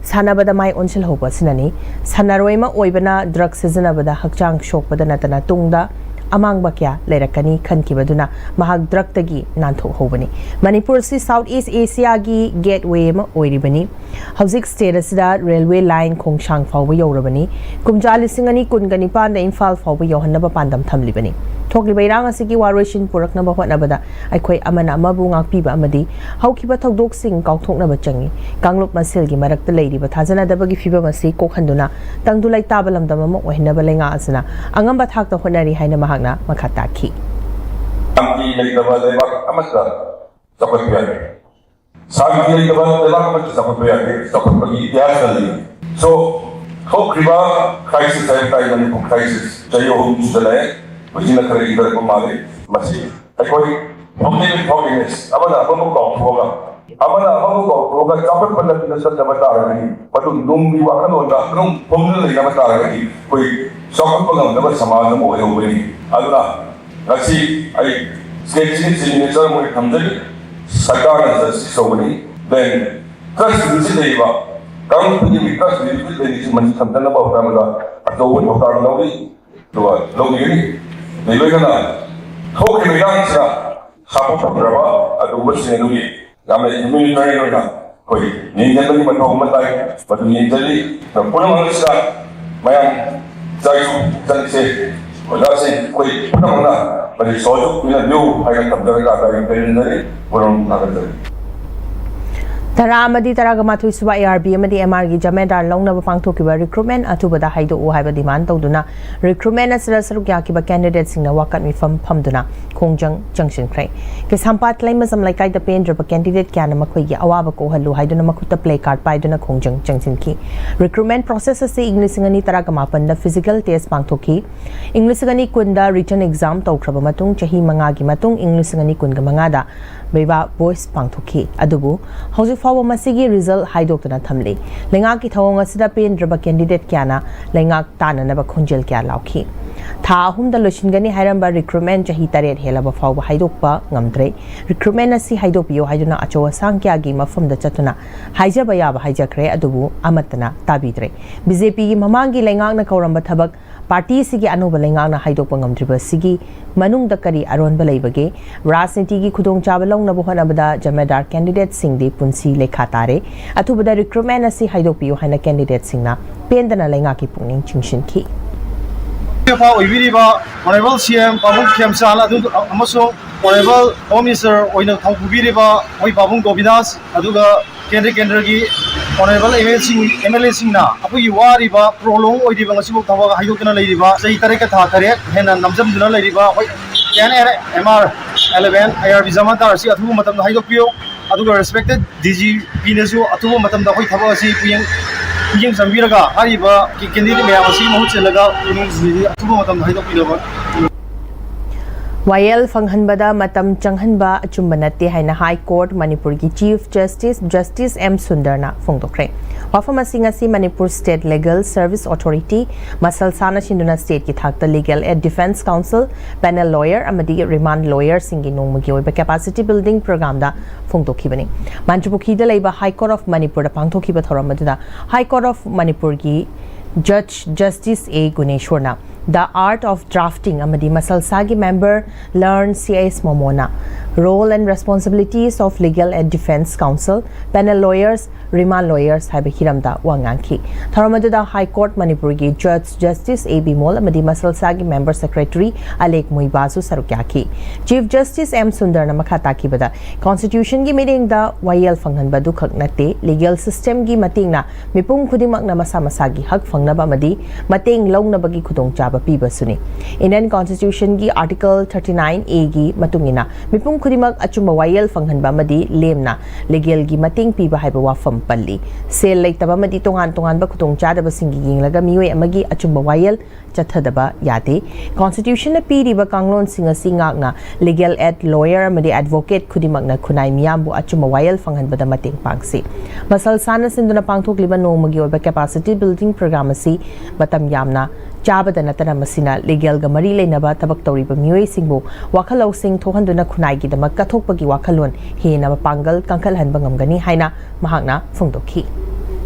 ꯁꯥꯟꯅꯕꯗ ꯃꯥꯏ ꯑꯣꯟꯁꯤꯜꯍꯧꯕ ꯑꯁꯤꯅꯅꯤ꯫ ꯁꯥꯟꯅꯔꯣꯏ ꯑꯃ ꯑꯣꯏꯕꯅ drug ꯁꯤꯖꯤꯟꯅꯕꯗ ꯍꯛꯆꯥꯡ ꯁꯣꯛꯄꯗ ꯅꯠꯇꯅ ꯇꯨꯡꯗ ꯑꯃꯥꯡꯕ ꯀꯌꯥ ꯂꯩꯔꯛꯀꯅꯤ ꯈꯟꯈꯤꯕꯗꯨꯅ ꯃꯍꯥꯛ drug ꯇꯒꯤ ꯅꯥꯟꯊꯣꯛꯍꯧꯕꯅꯤ꯫ ꯃꯅꯤꯄꯨꯔ ꯑꯁꯤ South East Asia ꯒꯤ gateway ꯑꯃ ꯑꯣꯏꯔꯤꯕꯅꯤ꯫ ꯍꯧꯖꯤꯛ state ꯑꯁꯤꯗ railway line ꯈꯣꯡꯁꯥꯡ ꯐꯥꯎꯕ ꯌꯧꯔꯕꯅꯤ꯫ ꯀꯨꯝꯖꯥ ꯂꯤꯁꯤꯡ ꯑꯅꯤ ꯀꯨꯟꯒ ꯅꯤꯄꯥꯟꯗ ꯏꯝꯐꯥꯜ ꯐꯥꯎꯕ ꯌꯧꯍꯟꯅꯕ ꯄꯥꯟꯗꯝ ꯊꯝꯂꯤꯕꯅꯤ꯫ ꯊꯣꯛꯂꯤꯕ ꯏꯔꯥꯡ ꯑꯁꯤꯒꯤ ꯋꯥꯔꯣꯏꯁꯤꯟ ꯄꯨꯔꯛꯅꯕ ꯍꯣꯠꯅꯕꯗ ꯑꯩꯈꯣꯏ ꯑꯃꯅ ꯑꯃꯕꯨ ꯉꯥꯛꯄꯤꯕ ꯑꯃꯗꯤ ꯍꯧꯈꯤꯕ ꯊꯧꯗꯣꯛꯁꯤꯡ ꯀꯥꯎꯊꯣꯛꯅꯕ ꯆꯪꯏ꯫ ꯀꯥꯡꯂꯨꯞ ꯃꯁꯦꯜꯒꯤ ꯃꯔꯛꯇ ꯂꯩꯔꯤꯕ ꯊꯥꯖꯅꯗꯕꯒꯤ ꯐꯤꯚꯝ ꯑꯁꯤ ꯀꯣꯛꯍꯟꯗꯨꯅ ꯇꯪꯗꯨ ꯂꯩꯇꯥꯕ ꯂꯝꯗꯝ ꯑꯃ ꯑꯣꯏꯍꯟꯅꯕ ꯂꯩꯉꯥꯛ ꯑꯁꯤꯅ ꯑꯉꯝꯕ ꯊꯥꯛꯇ ꯍꯣꯠꯅꯔꯤ ꯍꯥꯏꯅ ꯃꯍꯥꯛꯅ ꯃꯈꯥ ꯇꯥꯈꯤ꯫ ꯁꯥꯟꯇꯤ ꯂꯩꯇꯕ ꯂꯩꯕꯥꯛ ꯑꯃꯠꯇ ꯆꯥꯎꯈꯠꯄ ꯌꯥꯗꯦ꯫ ꯁꯥꯟꯇꯤ ꯂꯩꯇꯕ ꯂꯩꯕꯥꯛ ꯑꯃꯠꯇ ꯆꯥꯎꯈꯠꯄ ꯌꯥꯗꯦ꯫ ꯆꯥꯎꯈꯠꯄꯒꯤ ꯏꯇꯤꯍꯥꯁꯇ ꯂꯩ꯫ So, ꯊꯣꯛꯈ꯭ꯔꯤꯕ crisis ꯍꯥꯏꯕ ꯇꯥꯏ, ꯃꯅꯤꯄꯨꯔ crisis ꯆꯍꯤ ꯑꯍꯨꯝ ꯁꯨꯖꯜꯂꯛꯑꯦ꯫ ꯍꯧꯖꯤꯛꯅ ꯈꯔ ꯏꯪꯊꯔꯛꯄ ꯃꯥꯜꯂꯤ꯫ ꯃꯁꯤ ꯑꯩꯈꯣꯏ ꯐꯣꯔꯒꯤꯚ ꯐꯣꯔꯒꯤꯚꯅꯦꯁ, ꯑꯃꯅ ꯑꯃꯕꯨ ꯀꯥꯎꯊꯣꯛꯑꯒ, ꯑꯃꯅ ꯑꯃꯕꯨ ꯀꯥꯎꯊꯣꯛꯑꯒ ꯆꯥꯎꯈꯠꯄ ꯂꯝꯕꯤꯗ ꯆꯠꯇꯕ ꯇꯥꯔꯒꯗꯤ, ꯃꯗꯨ ꯅꯨꯡꯒꯤ ꯋꯥꯈꯜꯂꯣꯟꯗ ꯑꯗꯨꯝ ꯐꯨꯝꯗꯨꯅ ꯂꯩꯅꯕ ꯇꯥꯔꯒꯗꯤ, ꯑꯩꯈꯣꯏ ꯆꯥꯎꯈꯠꯄ ꯉꯝꯗꯕ ꯁꯃꯥꯖ ꯑꯃ ꯑꯣꯏꯍꯧꯒꯅꯤ꯫ ꯑꯗꯨꯅ ꯉꯁꯤ ꯑꯩ ꯁ꯭ꯇꯦꯠꯁꯤꯒꯤ ꯆꯤꯐ ꯃꯤꯅꯤꯁꯇꯔ ꯃꯣꯏ ꯊꯝꯖꯔꯤ, ꯁꯔꯀꯥꯔꯅ ꯖꯁꯇꯤꯁ ꯇꯧꯒꯅꯤ꯫ Then trust deficit ꯂꯩꯔꯤꯕ, ꯀꯥꯡꯂꯨꯞ ꯈꯨꯗꯤꯡꯒꯤ trust deficit ꯂꯩꯔꯤꯁꯤ ꯃꯁꯤ ꯊꯝꯖꯅꯕ ꯍꯣꯠꯅꯕꯗ ꯑꯆꯧꯕ ꯊꯧꯗꯥꯡ ꯂꯧꯔꯤ꯫ ꯑꯗꯨꯒ ꯂꯧꯕꯤꯒꯅꯤ꯫ ꯑꯗꯩ ꯂꯣꯏꯅꯅ ꯊꯣꯛꯈꯤꯕ ꯏꯔꯥꯡꯁꯤꯅ ꯁꯥꯐꯕ ꯐꯪꯗ꯭ꯔꯕ ꯑꯗꯨꯒꯨꯝꯕꯁꯤꯡ ꯑꯗꯨꯒꯤ ꯌꯥꯝꯅ humanitarian ꯑꯣꯏꯅ ꯑꯩꯈꯣꯏ ꯌꯦꯡꯁꯤꯟꯕꯒꯤ ꯃꯊꯧ ꯑꯃ ꯇꯥꯏ꯫ ꯃꯗꯨ ꯌꯦꯡꯁꯤꯜꯂꯤ꯫ ꯄꯨꯝꯅꯃꯛ ꯑꯁꯤꯗ ꯃꯌꯥꯝ ꯆꯥꯏꯁꯨ ꯆꯠꯁꯦ꯫ ꯑꯣꯖꯥꯁꯤꯡ ꯑꯩꯈꯣꯏ ꯄꯨꯝꯅꯃꯛꯅ ꯃꯁꯤ ꯁꯣꯏꯗꯣꯛ ꯄꯤꯅꯕꯤꯌꯨ ꯍꯥꯏꯅ ꯊꯝꯖꯔꯒ ꯑꯩ ꯂꯩꯃꯤꯟꯅꯔꯤ꯫ ꯄꯨꯝꯅꯃꯛ ꯊꯥꯒꯠꯆꯔꯤ꯫ ꯇꯔꯥ ꯑꯃꯗꯤ ꯇꯔꯥꯒ ꯃꯥꯊꯣꯏ ꯁꯨꯕ ꯑꯦ ꯑꯥꯔ ꯕꯤ ꯑꯃꯗꯤ ꯑꯦꯝ ꯑꯥꯔꯒꯤ ꯖꯃꯦꯗꯥꯔ ꯂꯧꯅꯕ ꯄꯥꯡꯊꯣꯛꯈꯤꯕ ꯔꯤꯀ꯭ꯔꯨꯠꯃꯦꯟ ꯑꯊꯨꯕꯗ ꯍꯥꯏꯗꯣꯛꯎ ꯍꯥꯏꯕ ꯗꯤꯃꯥꯟ ꯇꯧꯗꯨꯅ ꯔꯤꯀ꯭ꯔꯨꯠꯃꯦꯟ ꯑꯁꯤꯗ ꯁꯔꯨꯛ ꯌꯥꯈꯤꯕ ꯀꯦꯟꯗꯤꯗꯦꯠꯁꯤꯡꯅ ꯋꯥꯀꯠ ꯃꯤꯐꯝ ꯐꯝꯗꯨꯅ ꯈꯣꯡꯖꯪ ꯆꯪꯁꯤꯟꯈ꯭ꯔꯦ꯫ ꯀꯩꯁꯥꯝꯄꯥꯠ ꯂꯩꯃꯖꯝ ꯂꯩꯀꯥꯏꯗ ꯄꯦꯟꯗ꯭ꯔꯕ ꯀꯦꯟꯗꯤꯗꯦꯠ ꯀꯌꯥꯅ ꯃꯈꯣꯏꯒꯤ ꯑꯋꯥꯕ ꯀꯣꯛꯍꯜꯂꯨ ꯍꯥꯏꯗꯨꯅ ꯃꯈꯨꯠꯇ ꯄ꯭ꯂꯦ ꯀꯥꯔꯗ ꯄꯥꯏꯗꯨꯅ ꯈꯣꯡꯖꯪ ꯆꯪꯁꯤꯟꯈꯤ꯫ ꯔꯤꯀ꯭ꯔꯨꯠꯃꯦꯟ ꯄ꯭ꯔꯣꯁꯦꯁ ꯑꯁꯤ ꯏꯪ ꯂꯤꯁꯤꯡ ꯑꯅꯤ ꯇꯔꯥꯒ ꯃꯥꯄꯟꯗ ꯐꯤꯖꯤꯀꯦꯜ ꯇꯦꯁ ꯄꯥꯡꯊꯣꯛꯈꯤ꯫ ꯏꯪ ꯂꯤꯁꯤꯡ ꯑꯅꯤ ꯀꯨꯟꯗ ꯔꯤꯇꯟ ꯑꯦꯛꯖꯥꯝ ꯇꯧꯈ꯭ꯔꯕ ꯃꯇꯨꯡ ꯆꯍꯤ ꯃꯉꯥꯒꯤ ꯃꯇꯨꯡ ꯏꯪ ꯂꯤꯁꯤꯡ ꯑꯅꯤ ꯀꯨꯟꯒ ꯃꯉꯥꯗ ꯚꯤꯚꯥ ꯚꯣꯏꯁ ꯄꯥꯡꯊꯣꯛꯈꯤ꯫ ꯑꯗꯨꯕꯨ ꯍꯧꯖꯤꯛ ꯐꯥꯎꯕ ꯃꯁꯤꯒꯤ ꯔꯤꯖꯜ ꯍꯥꯏꯗꯣꯛꯇꯅ ꯊꯝꯂꯤ꯫ ꯂꯩꯉꯥꯛꯀꯤ ꯊꯧꯑꯣꯡ ꯑꯁꯤꯗ ꯄꯦꯟꯗ꯭ꯔꯕ ꯀꯦꯟꯗꯤꯗꯦꯠ ꯀꯌꯥꯅ ꯂꯩꯉꯥꯛ ꯇꯥꯟꯅꯅꯕ ꯈꯣꯟꯖꯦꯜ ꯀꯌꯥ ꯂꯥꯎꯈꯤ꯫ ꯊꯥ ꯑꯍꯨꯝꯗ ꯂꯣꯏꯁꯤꯟꯒꯅꯤ ꯍꯥꯏꯔꯝꯕ ꯔꯤꯀ꯭ꯔꯨꯠꯃꯦꯟ ꯆꯍꯤ ꯇꯔꯦꯠ ꯍꯦꯜꯂꯕ ꯐꯥꯎꯕ ꯍꯥꯏꯗꯣꯛꯄ ꯉꯝꯗ꯭ꯔꯦ꯫ ꯔꯤꯀ꯭ꯔꯨꯠꯃꯦꯟ ꯑꯁꯤ ꯍꯥꯏꯗꯣꯛꯄꯤꯌꯨ ꯍꯥꯏꯗꯨꯅ ꯑꯆꯧ ꯑꯁꯥꯡ ꯀꯌꯥꯒꯤ ꯃꯐꯝꯗ ꯆꯠꯇꯨꯅ ꯍꯥꯏꯖꯕ ꯌꯥꯕ ꯍꯥꯏꯖꯈ꯭ꯔꯦ, ꯑꯗꯨꯕꯨ ꯑꯃꯠꯇꯅ ꯇꯥꯕꯤꯗ꯭ꯔꯦ꯫ ꯕꯤ ꯖꯦ ꯄꯤꯒꯤ ꯃꯃꯥꯡꯒꯤ ꯂꯩꯉꯥꯛꯅ ꯀꯧꯔꯝꯕ ꯊꯕꯛ ꯄꯥꯔꯇꯤꯁꯤꯒꯤ ꯑꯅꯧꯕ ꯂꯩꯉꯥꯛꯅ ꯍꯥꯏꯗꯣꯛꯄ ꯉꯝꯗ꯭ꯔꯤꯕꯁꯤꯒꯤ ꯃꯅꯨꯡꯗ ꯀꯔꯤ ꯑꯔꯣꯟꯕ ꯂꯩꯕꯒꯦ? ꯔꯥꯖꯅꯤꯇꯤꯒꯤ ꯈꯨꯗꯣꯡꯆꯥꯕ ꯂꯧꯅꯕ ꯍꯣꯠꯅꯕꯗ ꯖꯃꯦꯗꯥꯔ ꯀꯦꯟꯗꯤꯗꯦꯠꯁꯤꯡꯗꯤ ꯄꯨꯟꯁꯤ ꯂꯩꯈꯥ ꯇꯥꯔꯦ꯫ ꯑꯊꯨꯕꯗ ꯔꯤꯀ꯭ꯔꯨꯠꯃꯦꯟ ꯑꯁꯤ ꯍꯥꯏꯗꯣꯛꯄꯤꯌꯨ ꯍꯥꯏꯅ ꯀꯦꯟꯗꯤꯗꯦꯠꯁꯤꯡꯅ ꯄꯦꯟꯗꯅ ꯂꯩꯉꯥꯛꯀꯤ ꯄꯨꯛꯅꯤꯡ ꯆꯤꯡꯁꯤꯟꯈꯤ꯫ ꯑꯣꯏꯕꯤꯔꯤꯕ Honourable C M ꯄꯥꯕꯨꯡ ꯈꯦꯝꯆꯥꯟ ꯑꯗꯨ ꯑꯃꯁꯨꯡ Honourable Home Minister ꯑꯣꯏꯅ ꯊꯧ ꯄꯨꯕꯤꯔꯤꯕ ꯑꯩꯈꯣꯏ ꯄꯥꯕꯨꯡ ꯒꯣꯕꯤꯟꯗꯥꯁ, ꯑꯗꯨꯒ ꯀꯦꯟꯗ꯭ꯔ ꯀꯦꯟꯗ꯭ꯔꯒꯤ Honourable M L A ꯁꯤꯡ, M L A ꯁꯤꯡꯅ ꯑꯩꯈꯣꯏꯒꯤ ꯋꯥꯔꯤꯕ, prolong ꯑꯣꯏꯔꯤꯕ, ꯉꯁꯤꯐꯥꯎ ꯊꯕꯛ ꯍꯥꯏꯗꯣꯛꯇꯅ ꯂꯩꯔꯤꯕ, ꯆꯍꯤ ꯇꯔꯦꯠꯀ ꯊꯥ ꯇꯔꯦꯠ ꯍꯦꯟꯅ ꯅꯝꯖꯝꯗꯨꯅ ꯂꯩꯔꯤꯕ ꯑꯩꯈꯣꯏ N R M R eleven I R B ꯖꯃꯥꯟꯇꯥꯔ ꯑꯁꯤ ꯑꯊꯨꯕ ꯃꯇꯝꯗ ꯍꯥꯏꯗꯣꯛꯄꯤꯌꯨ꯫ ꯑꯗꯨꯒ respected D G Pꯅꯁꯨ ꯑꯊꯨꯕ ꯃꯇꯝꯗ ꯑꯩꯈꯣꯏ ꯊꯕꯛ ꯑꯁꯤ ꯄꯨꯛꯌꯦꯡ, ꯄꯨꯛꯌꯦꯡ ꯆꯪꯕꯤꯔꯒ ꯍꯥꯏꯔꯤꯕ candidate ꯃꯌꯥꯝ ꯑꯁꯤ ꯃꯍꯨꯠ ꯁꯤꯜꯂꯒ ꯄꯨꯛꯅꯤꯡꯁꯤꯡꯁꯤ ꯑꯊꯨꯕ ꯃꯇꯝꯗ ꯍꯥꯏꯗꯣꯛꯄꯤꯅꯕ꯫ ꯋꯥꯌꯦꯜ ꯐꯪꯍꯟꯕꯗ ꯃꯇꯝ ꯆꯪꯍꯟꯕ ꯑꯆꯨꯝꯕ ꯅꯠꯇꯦ ꯍꯥꯏꯅ High Court ꯃꯅꯤꯄꯨꯔꯒꯤ Chief Justice Justice M ꯁꯨꯟꯗꯔꯅ ꯐꯣꯡꯗꯣꯛꯈ꯭ꯔꯦ꯫ ꯋꯥꯐꯝ ꯑꯁꯤ ꯉꯁꯤ Manipur State Legal Service Authority, muscle ꯁꯥꯅ ꯁꯤꯟꯗꯨꯅ stateꯀꯤ ꯊꯥꯛꯇ Legal Aid Defence Counsel, Panel Lawyer ꯑꯃꯗꯤ Remand Lawyerꯁꯤꯡꯒꯤ ꯅꯣꯡꯃꯒꯤ ꯑꯣꯏꯕ capacity building programꯗ ꯐꯣꯡꯗꯣꯛꯈꯤꯕꯅꯤ꯫ ꯃꯥꯟꯇ꯭ꯔꯤꯄꯨꯈ꯭ꯔꯤꯗ ꯂꯩꯕ High Court of ꯃꯅꯤꯄꯨꯔꯗ ꯄꯥꯡꯊꯣꯛꯈꯤꯕ ꯊꯧꯔꯝ ꯑꯗꯨꯗ High Court of ꯃꯅꯤꯄꯨꯔꯒꯤ Judge Justice A ꯒꯨꯅꯦꯁꯣꯔꯅ The Art of Drafting ꯑꯃꯗꯤ ꯃꯁꯜ ꯁꯥꯒꯤ member Learn C S ꯃꯣꯃꯣꯅ Role and Responsibilities of Legal Aid Defence Counsel, Panel Lawyers, Remand Lawyers ꯍꯥꯏꯕ ꯍꯤꯔꯝꯗ ꯋꯥ ꯉꯥꯡꯈꯤ꯫ ꯊꯧꯔꯝ ꯑꯗꯨꯗ High Court ꯃꯅꯤꯄꯨꯔꯒꯤ Judge Justice A ꯕꯤꯃꯣꯜ ꯑꯃꯗꯤ ꯃꯁꯜ ꯁꯥꯒꯤ member secretary ꯑꯂꯦꯛ ꯃꯨꯏꯕꯥꯁꯨ ꯁꯔꯨꯛ ꯌꯥꯈꯤ꯫ Chief Justice M ꯁꯨꯟꯗꯔꯅ ꯃꯈꯥ ꯇꯥꯈꯤꯕꯗ, Constitutionꯒꯤ ꯃꯤꯠꯌꯦꯡꯗ ꯋꯥꯌꯦꯜ ꯐꯪꯍꯟꯕ ꯑꯗꯨꯈꯛ ꯅꯠꯇꯦ, legal systemꯒꯤ ꯃꯇꯦꯡꯅ ꯃꯤꯄꯨꯝ ꯈꯨꯗꯤꯡꯃꯛꯅ ꯃꯁꯥ ꯃꯁꯥꯒꯤ ꯍꯛ ꯐꯪꯅꯕ ꯑꯃꯗꯤ ꯃꯇꯦꯡ ꯂꯧꯅꯕꯒꯤ ꯈꯨꯗꯣꯡꯆꯥꯕ ꯄꯤꯕꯁꯨꯅꯤ꯫ Indian Constitutionꯒꯤ Article thirty nine A ꯒꯤ ꯃꯇꯨꯡ ꯏꯟꯅ ꯃꯤꯄꯨꯝ ꯈꯨꯗꯤꯡꯃꯛ ꯑꯆꯨꯝꯕ ꯋꯥꯌꯦꯜ ꯐꯪꯍꯟꯕ ꯑꯃꯗꯤ ꯂꯦꯝꯅ legalꯒꯤ ꯃꯇꯦꯡ ꯄꯤꯕ ꯍꯥꯏꯕ ꯋꯥꯐꯝ ꯄꯜꯂꯤ꯫ ꯁꯦꯜ ꯂꯩꯇꯕ ꯑꯃꯗꯤ ꯇꯣꯉꯥꯟ ꯇꯣꯉꯥꯟꯕ ꯈꯨꯗꯣꯡꯆꯥꯗꯕꯁꯤꯡꯒꯤ ꯌꯦꯡꯂꯒ ꯃꯤꯑꯣꯏ ꯑꯃꯒꯤ ꯑꯆꯨꯝꯕ ꯋꯥꯌꯦꯜ ꯆꯠꯊꯗꯕ ꯌꯥꯗꯦ꯫ Constitutionꯅ ꯄꯤꯔꯤꯕ ꯀꯥꯡꯂꯣꯟꯁꯤꯡ ꯑꯁꯤ ꯉꯥꯛꯅ legal aid lawyer ꯑꯃꯗꯤ advocate ꯈꯨꯗꯤꯡꯃꯛꯅ ꯈꯨꯟꯅꯥꯏ ꯃꯤꯌꯥꯝꯕꯨ ꯑꯆꯨꯝꯕ ꯋꯥꯌꯦꯜ ꯐꯪꯍꯟꯕꯗ ꯃꯇꯦꯡ ꯄꯥꯡꯁꯤ꯫ ꯃꯁꯜ ꯁꯥꯅ ꯁꯤꯟꯗꯨꯅ ꯄꯥꯡꯊꯣꯛꯂꯤꯕ ꯅꯣꯡꯃꯒꯤ ꯑꯣꯏꯕ capacity building program ꯑꯁꯤ ꯃꯇꯝ ꯌꯥꯝꯅ ꯆꯥꯕꯗ ꯅꯠꯇꯅ ꯃꯁꯤꯅ legalꯒ ꯃꯔꯤ ꯂꯩꯅꯕ ꯊꯕꯛ ꯇꯧꯔꯤꯕ ꯃꯤꯑꯣꯏꯁꯤꯡꯕꯨ ꯋꯥꯈꯜ ꯂꯧꯁꯤꯡ ꯊꯣꯛꯍꯟꯗꯨꯅ ꯈꯨꯟꯅꯥꯏꯒꯤꯗꯃꯛ ꯀꯠꯊꯣꯛꯄꯒꯤ ꯋꯥꯈꯜꯂꯣꯟ ꯍꯦꯟꯅ ꯃꯄꯥꯡꯒꯜ ꯀꯟꯈꯠꯍꯟꯕ ꯉꯝꯒꯅꯤ ꯍꯥꯏꯅ ꯃꯍꯥꯛꯅ ꯐꯣꯡꯗꯣꯛꯈꯤ꯫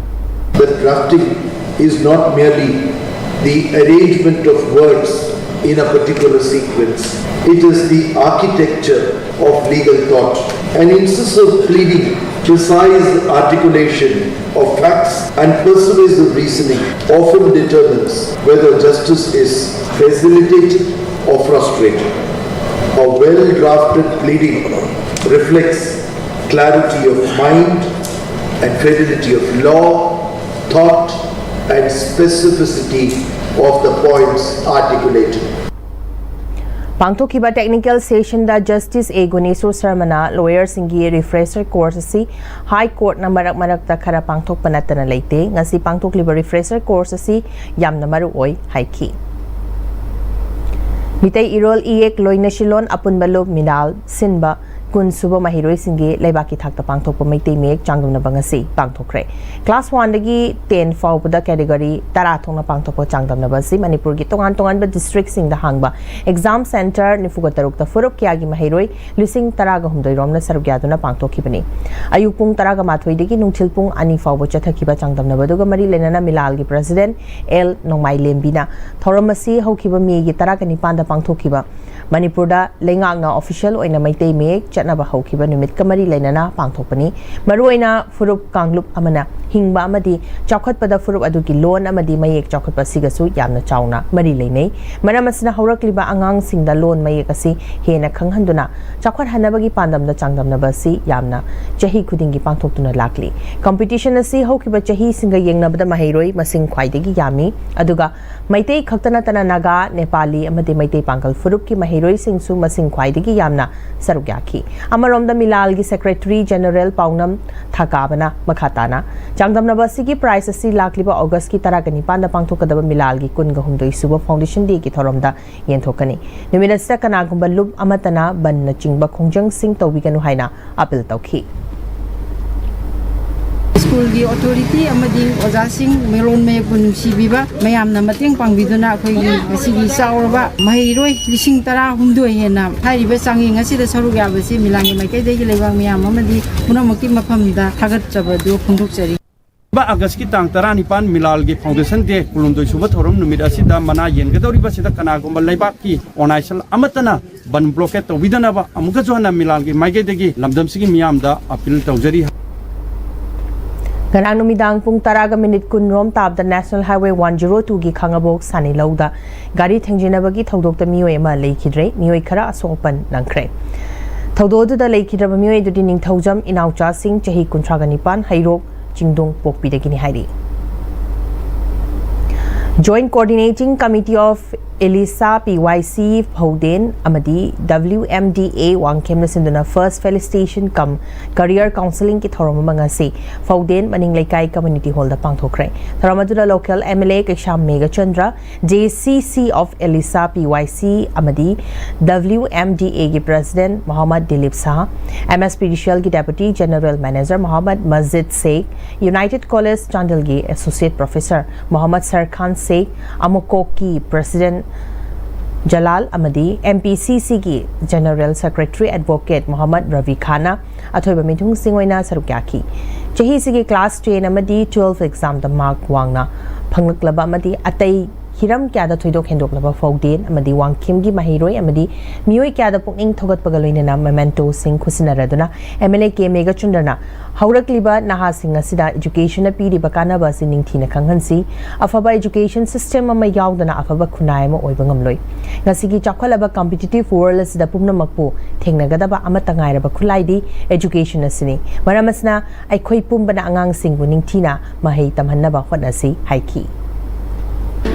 The drafting is not merely the arrangement of words in a particular sequence. It is the architecture of legal thought. An incisive pleading, precise articulation of facts, and persuasive reasoning often determines whether justice is facilitated or frustrated. A well drafted pleading reflects clarity of mind and fidelity of law, thought, and specificity of the points articulated. ꯄꯥꯡꯊꯣꯛꯈꯤꯕ technical sessionꯗ Justice A Guneshor ꯁꯔꯃꯅ lawyerꯁꯤꯡꯒꯤ refresher course ꯑꯁꯤ High Courtꯅ ꯃꯔꯛ ꯃꯔꯛꯇ ꯈꯔ ꯄꯥꯡꯊꯣꯛꯄ ꯅꯠꯇꯅ ꯂꯩꯇꯦ꯫ ꯉꯁꯤ ꯄꯥꯡꯊꯣꯛꯂꯤꯕ refresher course ꯑꯁꯤ ꯌꯥꯝꯅ ꯃꯔꯨ ꯑꯣꯏ ꯍꯥꯏꯈꯤ꯫ ꯃꯤꯇꯩ ꯏꯔꯣꯜ ꯏꯌꯦꯛ ꯂꯣꯏꯅꯁꯤꯂꯣꯟ ꯑꯄꯨꯟꯕ ꯂꯨꯞ ꯃꯤꯂꯥꯜ ꯁꯤꯟꯕ ꯀꯨꯟ ꯁꯨꯕ ꯃꯍꯩꯔꯣꯏꯁꯤꯡꯒꯤ ꯂꯩꯕꯥꯛꯀꯤ ꯊꯥꯛꯇ ꯄꯥꯡꯊꯣꯛꯄ ꯃꯩꯇꯩ ꯃꯌꯦꯛ ꯆꯥꯡꯗꯝꯅꯕ ꯉꯁꯤ ꯄꯥꯡꯊꯣꯛꯈ꯭ꯔꯦ꯫ Class one ꯗꯒꯤ ten ꯐꯥꯎꯕꯗ category ꯇꯔꯥ ꯊꯣꯛꯅ ꯄꯥꯡꯊꯣꯛꯄ ꯆꯥꯡꯗꯝꯅꯕ ꯑꯁꯤ ꯃꯅꯤꯄꯨꯔꯒꯤ ꯇꯣꯉꯥꯟ ꯇꯣꯉꯥꯟꯕ districtꯁꯤꯡꯗ ꯍꯥꯡꯕ exam centre ꯅꯤꯐꯨꯒ ꯇꯔꯨꯛꯇ ꯐꯨꯔꯨꯞ ꯀꯌꯥꯒꯤ ꯃꯍꯩꯔꯣꯏ ꯂꯤꯁꯤꯡ ꯇꯔꯥꯒ ꯍꯨꯝꯗꯣꯏ ꯔꯣꯝꯅ ꯁꯔꯨꯛ ꯌꯥꯗꯨꯅ ꯄꯥꯡꯊꯣꯛꯈꯤꯕꯅꯤ꯫ ꯑꯌꯨꯛ ꯄꯨꯡ ꯇꯔꯥꯒ ꯃꯥꯊꯣꯏꯗꯒꯤ ꯅꯨꯡꯊꯤꯜ ꯄꯨꯡ ꯑꯅꯤ ꯐꯥꯎꯕ ꯆꯠꯊꯈꯤꯕ ꯆꯥꯡꯗꯝꯅꯕꯗꯨꯒ ꯃꯔꯤ ꯂꯩꯅꯅ ꯃꯤꯂꯥꯜꯒꯤ president L ꯅꯣꯡꯃꯥꯏꯂꯦꯝꯕꯤꯅ ꯊꯧꯔꯝ ꯑꯁꯤ ꯍꯧꯈꯤꯕ ꯃꯦꯒꯤ ꯇꯔꯥꯒ ꯅꯤꯄꯥꯟꯗ ꯄꯥꯡꯊꯣꯛꯈꯤꯕ ꯃꯅꯤꯄꯨꯔꯗ ꯂꯩꯉꯥꯛꯅ official ꯑꯣꯏꯅ ꯃꯩꯇꯩ ꯃꯌꯦꯛ ꯆꯠꯅꯕ ꯍꯧꯈꯤꯕ ꯅꯨꯃꯤꯠꯀ ꯃꯔꯤ ꯂꯩꯅꯅ ꯄꯥꯡꯊꯣꯛꯄꯅꯤ꯫ ꯃꯔꯨꯑꯣꯏꯅ ꯐꯨꯔꯨꯞ ꯀꯥꯡꯂꯨꯞ ꯑꯃꯅ ꯍꯤꯡꯕ ꯑꯃꯗꯤ ꯆꯥꯎꯈꯠꯄꯗ ꯐꯨꯔꯨꯞ ꯑꯗꯨꯒꯤ ꯂꯣꯟ ꯑꯃꯗꯤ ꯃꯌꯦꯛ ꯆꯥꯎꯈꯠꯄ ꯑꯁꯤꯒꯁꯨ ꯌꯥꯝꯅ ꯆꯥꯎꯅ ꯃꯔꯤ ꯂꯩꯅꯩ꯫ ꯃꯔꯝ ꯑꯁꯤꯅ ꯍꯧꯔꯛꯂꯤꯕ ꯑꯉꯥꯡꯁꯤꯡꯗ ꯂꯣꯟ ꯃꯌꯦꯛ ꯑꯁꯤ ꯍꯦꯟꯅ ꯈꯪꯍꯟꯗꯨꯅ ꯆꯥꯎꯈꯠꯍꯟꯅꯕꯒꯤ ꯄꯥꯟꯗꯝꯗ ꯆꯥꯡꯗꯝꯅꯕ ꯑꯁꯤ ꯌꯥꯝꯅ ꯆꯍꯤ ꯈꯨꯗꯤꯡꯒꯤ ꯄꯥꯡꯊꯣꯛꯇꯨꯅ ꯂꯥꯛꯂꯤ꯫ Competition ꯑꯁꯤ ꯍꯧꯈꯤꯕ ꯆꯍꯤꯁꯤꯡꯒ ꯌꯦꯡꯅꯕꯗ ꯃꯍꯩꯔꯣꯏ ꯃꯁꯤꯡ ꯈ꯭ꯋꯥꯏꯗꯒꯤ ꯌꯥꯝꯃꯤ꯫ ꯑꯗꯨꯒ ꯃꯩꯇꯩ ꯈꯛꯇ ꯅꯠꯇꯅ ꯅꯥꯒꯥ, ꯅꯦꯄꯥꯂꯤ ꯑꯃꯗꯤ ꯃꯩꯇꯩ ꯄꯥꯡꯒꯜ ꯐꯨꯔꯨꯞꯀꯤ ꯃꯍꯩꯔꯣꯏꯁꯤꯡꯁꯨ ꯃꯁꯤꯡ ꯈ꯭ꯋꯥꯏꯗꯒꯤ ꯌꯥꯝꯅ ꯁꯔꯨꯛ ꯌꯥꯈꯤ꯫ ꯑꯃꯔꯣꯝꯗ ꯃꯤꯂꯥꯜꯒꯤ secretary general ꯄꯥꯎꯅꯝ ꯊꯥꯀꯥꯕꯅ ꯃꯈꯥ ꯇꯥꯅ ꯆꯥꯡꯗꯝꯅꯕ ꯑꯁꯤꯒꯤ prize ꯑꯁꯤ ꯂꯥꯛꯂꯤꯕ Augustꯀꯤ ꯇꯔꯥꯒ ꯅꯤꯄꯥꯟꯗ ꯄꯥꯡꯊꯣꯛꯀꯗꯕ ꯃꯤꯂꯥꯜꯒꯤ ꯀꯨꯟꯒ ꯍꯨꯝꯗꯣꯏ ꯁꯨꯕ Foundation Dayꯒꯤ ꯊꯧꯔꯝꯗ ꯌꯦꯟꯊꯣꯛꯀꯅꯤ꯫ ꯅꯨꯃꯤꯠ ꯑꯁꯤꯗ ꯀꯅꯥꯒꯨꯝꯕ ꯂꯨꯞ ꯑꯃꯠꯇꯅ ꯕꯟꯅꯆꯤꯡꯕ ꯈꯣꯡꯖꯪꯁꯤꯡ ꯇꯧꯕꯤꯒꯅꯨ ꯍꯥꯏꯅ appeal ꯇꯧꯈꯤ꯫ ꯁ꯭ꯀꯨꯜꯒꯤ authority ꯑꯃꯗꯤ ꯑꯣꯖꯥꯁꯤꯡ, ꯃꯔꯣꯟ ꯃꯌꯦꯛꯄꯨ ꯅꯨꯡꯁꯤꯕꯤꯕ ꯃꯌꯥꯝꯅ ꯃꯇꯦꯡ ꯄꯥꯡꯕꯤꯗꯨꯅ ꯑꯩꯈꯣꯏꯒꯤ ꯉꯁꯤꯒꯤ ꯆꯥꯎꯔꯕ ꯃꯍꯩꯔꯣꯏ ꯂꯤꯁꯤꯡ ꯇꯔꯥꯍꯨꯝꯗꯣꯏ ꯍꯦꯟꯅ ꯍꯥꯏꯔꯤꯕ ꯆꯥꯡꯌꯦꯡ ꯑꯁꯤꯗ ꯁꯔꯨꯛ ꯌꯥꯕꯁꯤ ꯃꯤꯂꯥꯟꯒꯤ ꯃꯥꯏꯀꯩꯗꯒꯤ ꯂꯩꯕꯥꯛ ꯃꯤꯌꯥꯝ ꯑꯃꯗꯤ ꯄꯨꯝꯅꯃꯛꯀꯤ ꯃꯐꯝꯗ ꯊꯥꯒꯠꯆꯕꯗꯨ ꯐꯣꯡꯗꯣꯛꯆꯔꯤ꯫ ꯑꯥꯒꯁꯀꯤ ꯇꯥꯡ ꯇꯔꯥꯅꯤꯄꯥꯟ ꯃꯤꯂꯥꯜꯒꯤ Foundation Day ꯀꯨꯟꯍꯨꯝꯗꯣꯏ ꯁꯨꯕ ꯊꯧꯔꯝ ꯅꯨꯃꯤꯠ ꯑꯁꯤꯗ ꯃꯅꯥ ꯌꯦꯟꯒꯗꯧꯔꯤꯕꯁꯤꯗ ꯀꯅꯥꯒꯨꯝꯕ ꯂꯩꯕꯥꯛꯀꯤ ꯑꯣꯔꯒꯅꯥꯏꯖꯦꯁꯟ ꯑꯃꯠꯇꯅ ꯕꯟ blockade ꯇꯧꯕꯤꯗꯅꯕ ꯑꯃꯨꯛꯀꯁꯨ ꯍꯟꯅ ꯃꯤꯂꯥꯜꯒꯤ ꯃꯥꯏꯀꯩꯗꯒꯤ ꯂꯝꯗꯝꯁꯤꯒꯤ ꯃꯤꯌꯥꯝꯗ appeal ꯇꯧꯖꯔꯤ꯫ ꯉꯔꯥꯡ ꯅꯨꯃꯤꯗꯥꯡ ꯄꯨꯡ ꯇꯔꯥꯒ ꯃꯤꯅꯤꯠ ꯀꯨꯟ ꯔꯣꯝ ꯇꯥꯕꯗ National Highway one zero two ꯒꯤ ꯈꯥꯉꯕꯣꯛ ꯁꯥꯅꯤꯂꯧꯗ ꯒꯥꯔꯤ ꯊꯦꯡꯖꯤꯟꯅꯕꯒꯤ ꯊꯧꯗꯣꯛꯇ ꯃꯤꯑꯣꯏ ꯑꯃ ꯂꯩꯈꯤꯗ꯭ꯔꯦ, ꯃꯤꯑꯣꯏ ꯈꯔ ꯑꯁꯣꯛ ꯑꯄꯟ ꯅꯪꯈ꯭ꯔꯦ꯫ ꯊꯧꯗꯣꯛ ꯑꯗꯨꯗ ꯂꯩꯈꯤꯗ꯭ꯔꯕ ꯃꯤꯑꯣꯏ ꯑꯗꯨꯗꯤ ꯅꯤꯡꯊꯧꯖꯝ ꯏꯅꯥꯎꯆꯥꯁꯤꯡ, ꯆꯍꯤ ꯀꯨꯟꯊ꯭ꯔꯥꯒ ꯅꯤꯄꯥꯟ, ꯍꯩꯔꯣꯛ ꯆꯤꯡꯗꯣꯡ ꯄꯣꯛꯄꯤꯗꯒꯤꯅꯤ ꯍꯥꯏꯔꯤ꯫ Joint Coordinating Committee of Elisa P Y C ꯐꯧꯗꯦꯟ ꯑꯃꯗꯤ W M D A ꯋꯥꯡꯈꯦꯝꯅ ꯁꯤꯟꯗꯨꯅ First Felicitation cum Career Counselling ꯒꯤ ꯊꯧꯔꯝ ꯑꯃ ꯉꯁꯤ ꯐꯧꯗꯦꯟ ꯃꯅꯤꯡ ꯂꯩꯀꯥꯏ Community Hall ꯗ ꯄꯥꯡꯊꯣꯛꯈ꯭ꯔꯦ꯫ ꯊꯧꯔꯝ ꯑꯗꯨꯗ local M L A Keisham Meghachandra, J C C of Elisa P Y C ꯑꯃꯗꯤ W M D A ꯒꯤ President Mohammad Dilip Shah, M S P D C L ꯒꯤ Deputy General Manager Mohammad masjid ꯁꯦꯈ, United College ꯆꯥꯟꯗꯦꯜꯒꯤ Associate Professor Mohammad ꯁꯔꯈꯥꯟ ꯁꯦꯈ, ꯑꯃꯨꯀꯣꯛꯀꯤ President Jalal ꯑꯃꯗꯤ M P C C ꯒꯤ General Secretary Advocate Mohammad Ravi ꯈꯥꯟꯅ ꯑꯊꯣꯏꯕ ꯃꯤꯊꯨꯡꯁꯤꯡ ꯑꯣꯏꯅ ꯁꯔꯨꯛ ꯌꯥꯈꯤ꯫ ꯆꯍꯤꯁꯤꯒꯤ class ten ꯑꯃꯗꯤ twelve exam ꯗ mark ꯋꯥꯡꯅ ꯐꯪꯂꯛꯂꯕ ꯑꯃꯗꯤ ꯑꯇꯩ ꯍꯤꯔꯝ ꯀꯌꯥꯗ ꯊꯣꯏꯗꯣꯛ ꯍꯦꯟꯗꯣꯛꯂꯕ ꯐꯧꯗꯦꯟ ꯑꯃꯗꯤ ꯋꯥꯡꯈꯦꯝꯒꯤ ꯃꯍꯩꯔꯣꯏ ꯑꯃꯗꯤ ꯃꯤꯑꯣꯏ ꯀꯌꯥꯗ ꯄꯨꯛꯅꯤꯡ ꯊꯧꯒꯠꯄꯒ ꯂꯣꯏꯅꯅ mementoꯁꯤꯡ ꯈꯨꯠꯁꯤꯟꯅꯔꯗꯨꯅ M L A ꯀꯦ ꯃꯦꯘꯆꯟꯗ꯭ꯔꯅ ꯍꯧꯔꯛꯂꯤꯕ ꯅꯍꯥꯁꯤꯡ ꯑꯁꯤꯗ educationꯅ ꯄꯤꯔꯤꯕ ꯀꯥꯟꯅꯕ ꯑꯁꯤ ꯅꯤꯡꯊꯤꯅ ꯈꯪꯍꯟꯁꯤ꯫ ꯑꯐꯕ education system ꯑꯃ ꯌꯥꯎꯗꯅ ꯑꯐꯕ ꯈꯨꯟꯅꯥꯏ ꯑꯃ ꯑꯣꯏꯕ ꯉꯝꯂꯣꯏ꯫ ꯉꯁꯤꯒꯤ ꯆꯥꯎꯈꯠꯂꯕ competitive world ꯑꯁꯤꯗ ꯄꯨꯝꯅꯃꯛꯄꯨ ꯊꯦꯡꯅꯒꯗꯕ ꯑꯃꯠꯇ ꯉꯥꯏꯔꯕ ꯈꯨꯠꯂꯥꯏꯗꯤ education ꯑꯁꯤꯅꯤ꯫ ꯃꯔꯝ ꯑꯁꯤꯅ ꯑꯩꯈꯣꯏ ꯄꯨꯝꯕꯅ ꯑꯉꯥꯡꯁꯤꯡꯕꯨ ꯅꯤꯡꯊꯤꯅ ꯃꯍꯩ ꯇꯝꯍꯟꯅꯕ ꯍꯣꯠꯅꯁꯤ ꯍꯥꯏꯈꯤ꯫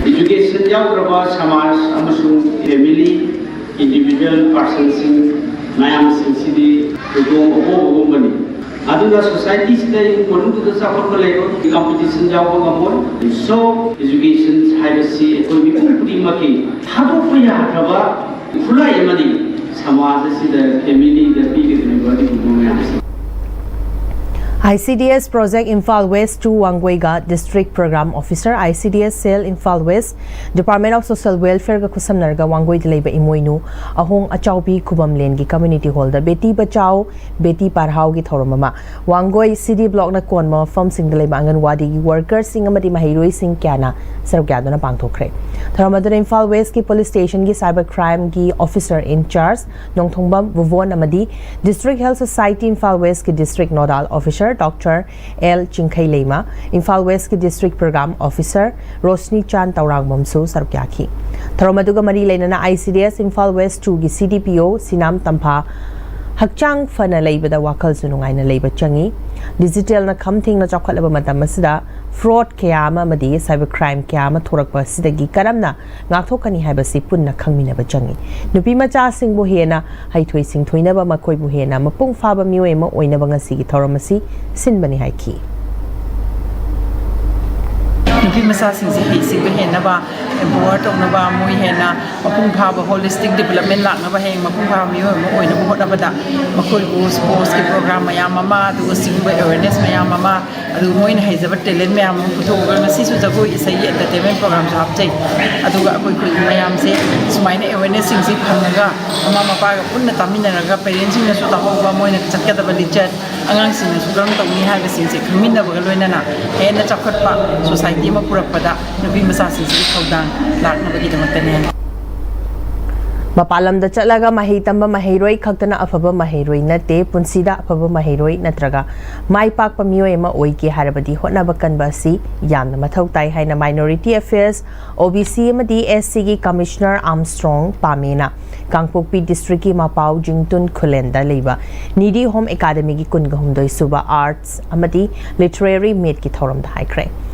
Education ꯌꯥꯎꯗ꯭ꯔꯕ ꯁꯃꯥꯖ ꯑꯃꯁꯨꯡ family, individual personꯁꯤꯡ, ꯃꯌꯥꯝꯁꯤꯡꯁꯤꯗꯤ ꯊꯣꯏꯗꯣꯛ ꯑꯄꯣꯕꯒꯨꯝꯕꯅꯤ꯫ ꯑꯗꯨꯅ societyꯁꯤꯗ ꯏꯃꯨꯡ ꯃꯅꯨꯡꯗꯨꯗ ꯆꯥꯎꯈꯠꯄ ꯂꯩꯔꯣꯏ, competition ꯌꯥꯎꯕ ꯉꯝꯃꯣꯏ꯫ So education ꯍꯥꯏꯕꯁꯤ ꯑꯩꯈꯣꯏ ꯃꯤꯄꯨꯝ ꯈꯨꯗꯤꯡꯃꯛꯀꯤ ꯊꯥꯗꯣꯛꯄ ꯌꯥꯗ꯭ꯔꯕ ꯈꯨꯠꯂꯥꯏ ꯑꯃꯅꯤ ꯁꯃꯥꯖ ꯑꯁꯤꯗ, familyꯗ ꯄꯤꯒꯗꯧꯔꯤꯕ ꯑꯗꯨꯒꯨꯝꯕ ꯃꯌꯥꯝꯁꯦ꯫ I C D S Project Imphal West two ꯋꯥꯡꯒꯣꯏꯒ District Program Officer, I C D S Cell Imphal West, Department of Social Welfareꯒ ꯈꯨꯠꯁꯝꯅꯔꯒ ꯋꯥꯡꯒꯣꯏꯗ ꯂꯩꯕ ꯏꯃꯣꯏꯅꯨ ꯑꯍꯣꯡ ꯑꯆꯥꯎꯕꯤ ꯈꯨꯕꯝꯂꯦꯟꯒꯤ Community Hallꯗ Beti Bachao Beti Padhaoꯒꯤ ꯊꯧꯔꯝ ꯑꯃ ꯋꯥꯡꯒꯣꯏ C D Blockꯅ ꯀꯣꯟꯕ ꯃꯐꯝꯁꯤꯡꯗ ꯂꯩꯕ ꯑꯪꯒꯟꯋꯥꯗꯤꯒꯤ workerꯁꯤꯡ ꯑꯃꯗꯤ ꯃꯍꯩꯔꯣꯏꯁꯤꯡ ꯀꯌꯥꯅ ꯁꯔꯨꯛ ꯌꯥꯗꯨꯅ ꯄꯥꯡꯊꯣꯛꯈ꯭ꯔꯦ꯫ ꯊꯧꯔꯝ ꯑꯗꯨꯗ Imphal Westꯀꯤ Police Stationꯒꯤ Cyber Crimeꯒꯤ Officer in Charge ꯅꯣꯡꯊꯣꯡꯕꯝ ꯚꯨꯕꯣꯟ ꯑꯃꯗꯤ District Health Society Imphal Westꯀꯤ District Nodal Officer doctor L ꯆꯤꯡꯈꯩꯂꯩꯃ, ꯏꯝꯐꯥꯜ ꯋꯦꯁꯀꯤ ꯗꯤꯁꯇ꯭ꯔꯤꯛ ꯄ꯭ꯔꯣꯒ꯭ꯔꯥꯝ ꯑꯣꯐꯤꯁꯔ ꯔꯣꯁꯅꯤ ꯆꯥꯟ ꯇꯧꯔꯥꯡꯕꯝꯁꯨ ꯁꯔꯨꯛ ꯌꯥꯈꯤ꯫ ꯊꯧꯔꯝ ꯑꯗꯨꯒ ꯃꯔꯤ ꯂꯩꯅꯅ I C D S Imphal west ꯇꯨꯒꯤ ꯁꯤ ꯗꯤ ꯄꯤ ꯑꯣ ꯁꯤꯅꯥꯝ ꯇꯝꯐꯥ ꯍꯛꯆꯥꯡ ꯐꯅ ꯂꯩꯕꯗ ꯋꯥꯈꯜꯁꯨ ꯅꯨꯡꯉꯥꯏꯅ ꯂꯩꯕ ꯆꯪꯏ꯫ ꯗꯤꯖꯤꯇꯦꯜꯅ ꯈꯝ ꯊꯦꯡꯅ ꯆꯥꯎꯈꯠꯂꯕ ꯃꯇꯝ ꯑꯁꯤꯗ ꯐ꯭ꯔꯣꯗ ꯀꯌꯥ ꯑꯃ ꯑꯃꯗꯤ ꯁꯥꯏꯕꯔ ꯀ꯭ꯔꯥꯏꯝ ꯀꯌꯥ ꯑꯃ ꯊꯣꯔꯛꯄ ꯑꯁꯤꯗꯒꯤ ꯀꯔꯝꯅ ꯉꯥꯛꯊꯣꯛꯀꯅꯤ ꯍꯥꯏꯕꯁꯤ ꯄꯨꯟꯅ ꯈꯪꯃꯤꯟꯅꯕ ꯆꯪꯏ꯫ ꯅꯨꯄꯤ ꯃꯆꯥꯁꯤꯡꯕꯨ ꯍꯦꯟꯅ ꯍꯩꯊꯣꯏ ꯁꯤꯡꯊꯣꯏꯅꯕ, ꯃꯈꯣꯏꯕꯨ ꯍꯦꯟꯅ ꯃꯄꯨꯡ ꯐꯥꯕ ꯃꯤꯑꯣꯏ ꯑꯃ ꯑꯣꯏꯅꯕ ꯉꯁꯤꯒꯤ ꯊꯧꯔꯝ ꯑꯁꯤ ꯁꯤꯟꯕꯅꯤ ꯍꯥꯏꯈꯤ꯫ ꯅꯨꯄꯤ ꯃꯆꯥꯁꯤꯡꯁꯦ ꯍꯩꯁꯤꯡꯕ ꯍꯦꯟꯅꯕ, ꯑꯦꯝꯄꯥꯋꯔ ꯇꯧꯅꯕ, ꯃꯣꯏ ꯍꯦꯟꯅ ꯃꯄꯨꯡ ꯐꯥꯕ ꯍꯣꯂꯤꯁꯇꯤꯛ ꯗꯤꯕꯂꯞꯃꯦꯟ ꯂꯥꯛꯅꯕ, ꯍꯌꯦꯡ ꯃꯄꯨꯡ ꯐꯥꯕ ꯃꯤꯑꯣꯏ ꯑꯃ ꯑꯣꯏꯅꯕ ꯍꯣꯠꯅꯕꯗ ꯃꯈꯣꯏꯕꯨ ꯁ꯭ꯄꯣꯔꯠꯁꯀꯤ ꯄ꯭ꯔꯣꯒ꯭ꯔꯥꯝ ꯃꯌꯥꯝ ꯑꯃ, ꯑꯗꯨꯒ ꯁꯤꯒꯨꯝꯕ ꯑꯦꯋꯦꯔꯅꯦꯁ ꯃꯌꯥꯝ ꯑꯃ, ꯑꯗꯨꯒ ꯃꯣꯏꯅ ꯍꯩꯖꯕ ꯇꯦꯂꯦꯟ ꯃꯌꯥꯝ ꯑꯃ ꯄꯨꯊꯣꯛꯑꯒ ꯉꯁꯤꯁꯨ ꯖꯒꯣꯏ ꯏꯁꯩꯒꯤ ꯑꯦꯟꯇꯔꯇꯦꯟꯃꯦꯟ ꯄ꯭ꯔꯣꯒ꯭ꯔꯥꯝꯁꯨ ꯍꯥꯞꯆꯩ꯫ ꯑꯗꯨꯒ ꯑꯩꯈꯣꯏ ꯈꯨꯜ ꯃꯌꯥꯝꯁꯦ ꯁꯨꯃꯥꯏꯅ ꯑꯦꯋꯦꯔꯅꯦꯁꯁꯤꯡꯁꯤ ꯐꯪꯉꯒ ꯃꯃꯥ ꯃꯄꯥꯒ ꯄꯨꯟꯅ ꯇꯥꯃꯤꯟꯅꯔꯒ ꯄꯦꯔꯦꯟꯁꯁꯤꯡꯅꯁꯨ ꯇꯥꯍꯧꯕ, ꯃꯣꯏꯅ ꯆꯠꯀꯗꯕ ꯂꯤꯆꯠ, ꯑꯉꯥꯡꯁꯤꯡꯅꯁꯨ ꯀꯔꯝ ꯇꯧꯅꯤ ꯍꯥꯏꯕꯁꯤꯡꯁꯦ ꯈꯪꯃꯤꯟꯅꯕꯒ ꯂꯣꯏꯅꯅ ꯍꯦꯟꯅ ꯆꯥꯎꯈꯠꯄ ꯁꯣꯁꯥꯏꯇꯤ ꯑꯃ ꯄꯨꯔꯛꯄꯗ ꯅꯨꯄꯤ ꯃꯆꯥꯁꯤꯡꯁꯤꯒꯤ ꯊꯧꯗꯥꯡ ꯂꯥꯛꯅꯕꯒꯤꯗꯃꯛꯇꯅꯤ ꯍꯥꯏꯅ ꯃꯄꯥꯟ ꯂꯝꯗ ꯆꯠꯂꯒ ꯃꯍꯩ ꯇꯝꯕ ꯃꯍꯩꯔꯣꯏ ꯈꯛꯇꯅ ꯑꯐꯕ ꯃꯍꯩꯔꯣꯏ ꯅꯠꯇꯦ꯫ ꯄꯨꯟꯁꯤꯗ ꯑꯐꯕ ꯃꯍꯩꯔꯣꯏ ꯅꯠꯇ꯭ꯔꯒ ꯃꯥꯏ ꯄꯥꯛꯄ ꯃꯤꯑꯣꯏ ꯑꯃ ꯑꯣꯏꯒꯦ ꯍꯥꯏꯔꯕꯗꯤ ꯍꯣꯠꯅꯕ ꯀꯟꯕ ꯑꯁꯤ ꯌꯥꯝꯅ ꯃꯊꯧ ꯇꯥꯏ ꯍꯥꯏꯅ ꯃꯥꯏꯅꯣꯔꯤꯇꯤ ꯑꯦꯐꯤꯌꯔꯁ, ꯑꯣ ꯕꯤ ꯁꯤ ꯑꯃꯗꯤ ꯑꯦꯁ ꯁꯤꯒꯤ ꯀꯃꯤꯁꯅꯔ ꯑꯥꯔꯝꯁꯇ꯭ꯔꯣꯡ ꯄꯥꯃꯦꯅ ꯀꯥꯡꯄꯣꯛꯄꯤ ꯗꯤꯁꯇ꯭ꯔꯤꯛꯀꯤ ꯃꯄꯥꯎ ꯖꯤꯡꯇꯨꯟ ꯈꯨꯂꯦꯟꯗ ꯂꯩꯕ ꯅꯤꯗꯤ ꯍꯣꯝ ꯑꯦꯀꯥꯗꯃꯤꯒꯤ ꯀꯨꯟꯒ ꯍꯨꯝꯗꯣꯏ ꯁꯨꯕ ꯑꯥꯔꯠꯁ ꯑꯃꯗꯤ ꯂꯤꯇꯔꯦꯔꯤ ꯃꯤꯠꯀꯤ ꯊꯧꯔꯝꯗ ꯍꯥꯏꯈ꯭ꯔꯦ꯫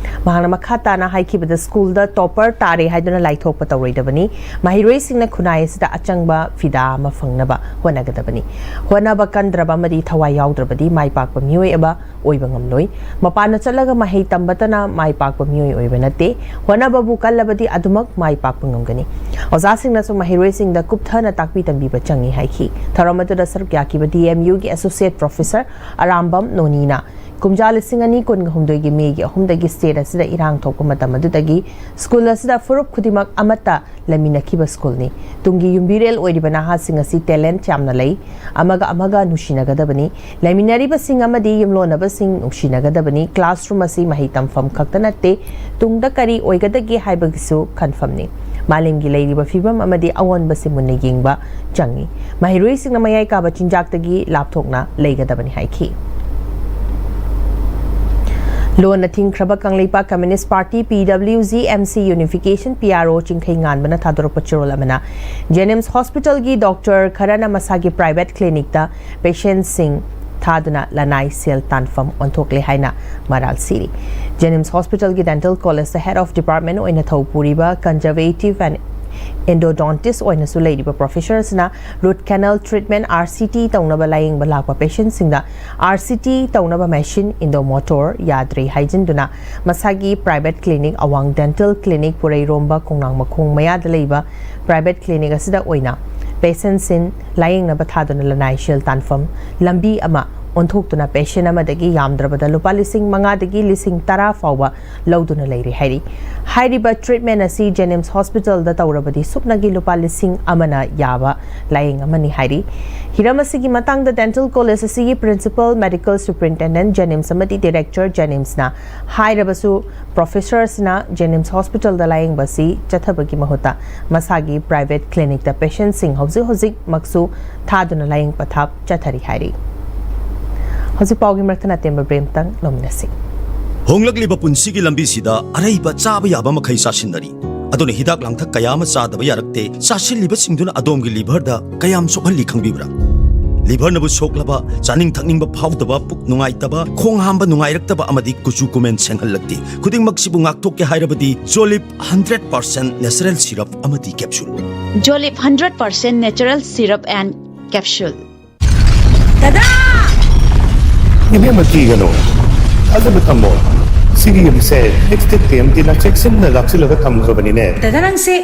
ꯃꯍꯥꯛꯅ ꯃꯈꯥ ꯇꯥꯅ ꯍꯥꯏꯈꯤꯕꯗ, ꯁ꯭ꯀꯨꯜꯗ ꯇꯣꯄꯔ ꯇꯥꯔꯦ ꯍꯥꯏꯗꯨꯅ ꯂꯥꯏꯊꯣꯛꯄ ꯇꯧꯔꯣꯏꯗꯕꯅꯤ꯫ ꯃꯍꯩꯔꯣꯏꯁꯤꯡꯅ ꯈꯨꯟꯅꯥꯏ ꯑꯁꯤꯗ ꯑꯆꯪꯕ ꯐꯤꯗꯥ ꯑꯃ ꯐꯪꯅꯕ ꯍꯣꯠꯅꯒꯗꯕꯅꯤ꯫ ꯍꯣꯠꯅꯕ ꯀꯟꯗ꯭ꯔꯕ ꯑꯃꯗꯤ ꯊꯋꯥꯏ ꯌꯥꯎꯗ꯭ꯔꯕꯗꯤ ꯃꯥꯏ ꯄꯥꯛꯄ ꯃꯤꯑꯣꯏ ꯑꯃ ꯑꯣꯏꯕ ꯉꯝꯂꯣꯏ꯫ ꯃꯄꯥꯟꯗ ꯆꯠꯂꯒ ꯃꯍꯩ ꯇꯝꯕꯇꯅ ꯃꯥꯏ ꯄꯥꯛꯄ ꯃꯤꯑꯣꯏ ꯑꯣꯏꯕ ꯅꯠꯇꯦ꯫ ꯍꯣꯠꯅꯕꯕꯨ ꯀꯜꯂꯕꯗꯤ ꯑꯗꯨꯃꯛ ꯃꯥꯏ ꯄꯥꯛꯄ ꯉꯝꯒꯅꯤ꯫ ꯑꯣꯖꯥꯁꯤꯡꯅꯁꯨ ꯃꯍꯩꯔꯣꯏꯁꯤꯡꯗ ꯀꯨꯞꯊꯅ ꯇꯥꯛꯄꯤ ꯇꯝꯕꯤꯕ ꯆꯪꯏ ꯍꯥꯏꯈꯤ꯫ ꯊꯧꯔꯝ ꯑꯗꯨꯗ ꯁꯔꯨꯛ ꯌꯥꯈꯤꯕ ꯗꯤ ꯑꯦꯝ ꯌꯨꯒꯤ ꯑꯦꯁꯣꯁꯤꯌꯦꯠ ꯄ꯭ꯔꯣꯐꯦꯁꯔ ꯑꯔꯥꯝꯕꯝ ꯅꯣꯅꯤꯅ ꯀꯨꯝꯖꯥ ꯂꯤꯁꯤꯡ ꯑꯅꯤ ꯀꯨꯟꯒ ꯍꯨꯝꯗꯣꯏꯒꯤ ꯃꯦꯒꯤ ꯑꯍꯨꯝꯗꯒꯤ ꯁ꯭ꯇꯦꯠ ꯑꯁꯤꯗ ꯏꯔꯥꯡ ꯊꯣꯛꯄ ꯃꯇꯝ ꯑꯗꯨꯗꯒꯤ ꯁ꯭ꯀꯨꯜ ꯑꯁꯤꯗ ꯐꯨꯔꯨꯞ ꯈꯨꯗꯤꯡꯃꯛ ꯑꯃꯠꯇ ꯂꯩꯃꯤꯟꯅꯈꯤꯕ ꯁ꯭ꯀꯨꯜꯅꯤ꯫ ꯇꯨꯡꯒꯤ ꯌꯨꯝꯕꯤꯔꯦꯜ ꯑꯣꯏꯔꯤꯕ ꯅꯍꯥꯁꯤꯡ ꯑꯁꯤ ꯇꯦꯂꯦꯟꯠ ꯌꯥꯝꯅ ꯂꯩ꯫ ꯑꯃꯒ ꯑꯃꯒ ꯅꯨꯡꯁꯤꯅꯒꯗꯕꯅꯤ꯫ ꯂꯩꯃꯤꯟꯅꯔꯤꯕꯁꯤꯡ ꯑꯃꯗꯤ ꯌꯨꯝꯂꯣꯟꯅꯕꯁꯤꯡ ꯅꯨꯡꯁꯤꯅꯒꯗꯕꯅꯤ꯫ ꯀ꯭ꯂꯥꯁꯔꯨꯝ ꯑꯁꯤ ꯃꯍꯩ ꯇꯝꯐꯝ ꯈꯛꯇ ꯅꯠꯇꯦ, ꯇꯨꯡꯗ ꯀꯔꯤ ꯑꯣꯏꯒꯗꯒꯦ ꯍꯥꯏꯕꯒꯤꯁꯨ ꯈꯟꯐꯝꯅꯤ꯫ ꯃꯥꯂꯦꯝꯒꯤ ꯂꯩꯔꯤꯕ ꯐꯤꯕꯝ ꯑꯃꯗꯤ ꯑꯑꯣꯟꯕꯁꯤ ꯃꯨꯟꯅ ꯌꯦꯡꯕ ꯆꯪꯏ꯫ ꯃꯍꯩꯔꯣꯏꯁꯤꯡꯅ ꯃꯌꯥꯏ ꯀꯥꯕ ꯆꯤꯟꯖꯥꯛꯇꯒꯤ ꯂꯥꯞꯊꯣꯛꯅ ꯂꯩꯒꯗꯕꯅꯤ ꯍꯥꯏꯈꯤ꯫ ꯂꯣꯟꯅ ꯊꯤꯡꯈ꯭ꯔꯕ ꯀꯪꯂꯩꯄꯥꯛ ꯀꯝꯃ꯭ꯌꯨꯅꯤꯁ꯭ꯠ ꯄꯥꯔꯇꯤ, ꯄꯤ ꯗꯕ꯭ꯂꯤꯌꯨ G, M C ꯌꯨꯅꯤꯐꯤꯀꯦꯁꯟ, P R ꯑꯣ, ꯆꯤꯡꯈꯩꯉꯥꯟꯕꯅ ꯊꯥꯗꯣꯔꯛꯄ ꯆꯦꯔꯣꯜ ꯑꯃꯅ, ꯖꯦꯅꯤꯝꯁ ꯍꯣꯁꯄꯤꯇꯥꯜꯒꯤ ꯗꯣꯛꯇꯔ ꯈꯔꯅ ꯃꯁꯥꯒꯤ ꯄ꯭ꯔꯥꯏꯚꯦꯠ ꯀ꯭ꯂꯤꯅꯤꯛꯇ ꯄꯦꯁꯦꯟꯠꯁꯤꯡ ꯊꯥꯗꯨꯅ ꯂꯅꯥꯏ ꯁꯦꯜ ꯇꯥꯟꯐꯝ ꯑꯣꯟꯊꯣꯛꯂꯦ ꯍꯥꯏꯅ ꯃꯔꯥꯜ ꯁꯤꯔꯤ꯫ ꯖꯦꯅꯤꯝꯁ ꯍꯣꯁꯄꯤꯇꯥꯜꯒꯤ ꯗꯦꯟꯇꯜ ꯀꯣꯂꯦꯖꯇ ꯍꯦꯗ ꯑꯣꯐ ꯗꯤꯄꯥꯔꯠꯃꯦꯟꯠ ꯑꯣꯏꯅ ꯊꯧ ꯄꯨꯔꯤꯕ ꯀꯟꯖꯔꯕꯦꯇꯤꯚ ꯑꯦꯟ ꯏꯟꯗꯣꯗꯣꯟꯇꯤꯁ꯭ꯠ ꯑꯣꯏꯅꯁꯨ ꯂꯩꯔꯤꯕ ꯄ꯭ꯔꯣꯐꯦꯁꯔꯁꯤꯅ root canal treatment, R C T, ꯇꯧꯅꯕ ꯂꯥꯌꯦꯡꯕ ꯂꯥꯛꯄ ꯄꯦꯁꯦꯟꯠꯁꯤꯡꯗ ꯑꯥꯔ ꯁꯤ ꯇꯤ ꯇꯧꯅꯕ ꯃꯦꯁꯤꯟ, ꯏꯟꯗꯣꯃꯣꯇꯣꯔ, ꯌꯥꯗ꯭ꯔꯦ ꯍꯥꯏꯖꯤꯟꯗꯨꯅ ꯃꯁꯥꯒꯤ ꯄ꯭ꯔꯥꯏꯚꯦꯠ ꯀ꯭ꯂꯤꯅꯤꯛ, ꯑꯋꯥꯡ ꯗꯦꯟꯇꯜ ꯀ꯭ꯂꯤꯅꯤꯛ, ꯄꯨꯔꯩꯔꯣꯝꯕ ꯈꯣꯡꯅꯥꯡ ꯃꯈꯣꯡ ꯃꯌꯥꯗ ꯂꯩꯕ ꯄ꯭ꯔꯥꯏꯚꯦꯠ ꯀ꯭ꯂꯤꯅꯤꯛ ꯑꯁꯤꯗ ꯑꯣꯏꯅ ꯄꯦꯁꯦꯟꯠꯁꯤꯡ ꯂꯥꯌꯦꯡꯅꯕ ꯊꯥꯗꯨꯅ ꯂꯅꯥꯏ ꯁꯦꯜ ꯇꯥꯟꯐꯝ ꯂꯝꯕꯤ ꯑꯃ ꯑꯣꯟꯊꯣꯛꯇꯨꯅ ꯄꯦꯁꯦꯟꯠ ꯑꯃꯗꯒꯤ ꯌꯥꯝꯗ꯭ꯔꯕꯗ ꯂꯨꯄꯥ ꯂꯤꯁꯤꯡ ꯃꯉꯥꯗꯒꯤ ꯂꯤꯁꯤꯡ ꯇꯔꯥ ꯐꯥꯎꯕ ꯂꯧꯗꯨꯅ ꯂꯩꯔꯤ ꯍꯥꯏꯔꯤ꯫ ꯍꯥꯏꯔꯤꯕ ꯇ꯭ꯔꯤꯠꯃꯦꯟꯠ ꯑꯁꯤ ꯖꯦꯅꯤꯝꯁ ꯍꯣꯁꯄꯤꯇꯥꯜꯗ ꯇꯧꯔꯕꯗꯤ ꯁꯨꯞꯅꯒꯤ ꯂꯨꯄꯥ ꯂꯤꯁꯤꯡ ꯑꯃꯅ ꯌꯥꯕ ꯂꯥꯌꯦꯡ ꯑꯃꯅꯤ ꯍꯥꯏꯔꯤ꯫ ꯍꯤꯔꯝ ꯑꯁꯤꯒꯤ ꯃꯇꯥꯡꯗ ꯗꯦꯟꯇꯜ ꯀꯣꯂꯦꯖ ꯑꯁꯤꯒꯤ ꯄ꯭ꯔꯤꯟꯁꯤꯄꯥꯜ ꯃꯦꯗꯤꯀꯦꯜ ꯁꯨꯄꯔꯤꯟꯇꯦꯟꯗꯦꯟꯠ ꯖꯦꯅꯤꯝꯁ ꯑꯃꯗꯤ ꯗꯤꯔꯦꯛꯇꯔ ꯖꯦꯅꯤꯝꯁꯅ ꯍꯥꯏꯔꯕꯁꯨ, ꯄ꯭ꯔꯣꯐꯦꯁꯔꯁꯤꯅ ꯖꯦꯅꯤꯝꯁ ꯍꯣꯁꯄꯤꯇꯥꯜꯗ ꯂꯥꯌꯦꯡꯕ ꯑꯁꯤ ꯆꯠꯊꯕꯒꯤ ꯃꯍꯨꯠꯇ ꯃꯁꯥꯒꯤ ꯄ꯭ꯔꯥꯏꯚꯦꯠ ꯀ꯭ꯂꯤꯅꯤꯛꯇ ꯄꯦꯁꯦꯟꯠꯁꯤꯡ ꯍꯧꯖꯤꯛ ꯍꯧꯖꯤꯛꯃꯛꯁꯨ ꯊꯥꯗꯨꯅ ꯂꯥꯌꯦꯡ ꯄꯊꯥꯞ ꯆꯠꯊꯔꯤ ꯍꯥꯏꯔꯤ꯫ ꯍꯧꯖꯤꯛ ꯄꯥꯎꯒꯤ ꯃꯔꯛꯇ ꯑꯇꯦꯟꯕ ꯕ꯭ꯔꯦꯛ ꯑꯃꯇꯪ ꯂꯧꯃꯤꯟꯅꯁꯤ꯫ ꯍꯣꯡꯂꯛꯂꯤꯕ ꯄꯨꯟꯁꯤꯒꯤ ꯂꯝꯕꯤꯁꯤꯗ ꯑꯔꯩꯕ ꯆꯥꯕ ꯌꯥꯕ ꯃꯈꯩ ꯆꯥꯁꯤꯟꯅꯔꯤ꯫ ꯑꯗꯨꯅ ꯍꯤꯗꯥꯛ ꯂꯥꯡꯊꯛ ꯀꯌꯥ ꯑꯃ ꯆꯥꯗꯕ ꯌꯥꯔꯛꯇꯦ꯫ ꯆꯥꯁꯤꯜꯂꯤꯕꯁꯤꯡꯗꯨꯅ ꯑꯗꯣꯝꯒꯤ ꯂꯤꯚꯔꯗ ꯀꯌꯥꯝ ꯁꯣꯛꯍꯜꯂꯤ ꯈꯪꯕꯤꯕ꯭ꯔꯥ? ꯂꯤꯚꯔꯅꯕꯨ ꯁꯣꯛꯂꯕ, ꯆꯥꯅꯤꯡ ꯊꯛꯅꯤꯡꯕ ꯐꯥꯎꯗꯕ, ꯄꯨꯛ ꯅꯨꯡꯉꯥꯏꯇꯕ, ꯈꯣꯡ ꯍꯥꯝꯕ ꯅꯨꯡꯉꯥꯏꯔꯛꯇꯕ ꯑꯃꯗꯤ ꯀꯨꯆꯨ ꯀꯨꯃꯦꯟ ꯁꯦꯡꯍꯜꯂꯛꯇꯦ꯫ ꯈꯨꯗꯤꯡꯃꯛꯁꯤꯕꯨ ꯉꯥꯛꯊꯣꯛꯀꯦ ꯍꯥꯏꯔꯕꯗꯤ ꯖꯣꯂꯤꯞ ꯍꯟꯗ꯭ꯔꯦꯠ ꯄꯥꯔꯁꯦꯟꯠ ꯅꯦꯆꯔꯦꯜ ꯁꯤꯔꯞ ꯑꯃꯗꯤ capsule. Jolip hundred percent natural syrup and capsule. ꯏꯕꯦꯝꯃ, ꯀꯤꯒꯅꯨ, ꯊꯥꯖꯕ ꯊꯝꯃꯣ꯫ ꯁꯤꯒꯤ ꯌꯨꯝꯁꯦ ꯑꯦꯛꯁ ꯇꯦꯛ ꯇꯤ ꯑꯦꯝ ꯇꯤꯅ ꯆꯦꯛꯁꯤꯟꯅ ꯂꯥꯛꯁꯤꯜꯂꯒ ꯊꯝꯈ꯭ꯔꯕꯅꯤꯅꯦ꯫ ꯗꯗꯥ, ꯅꯪꯁꯦ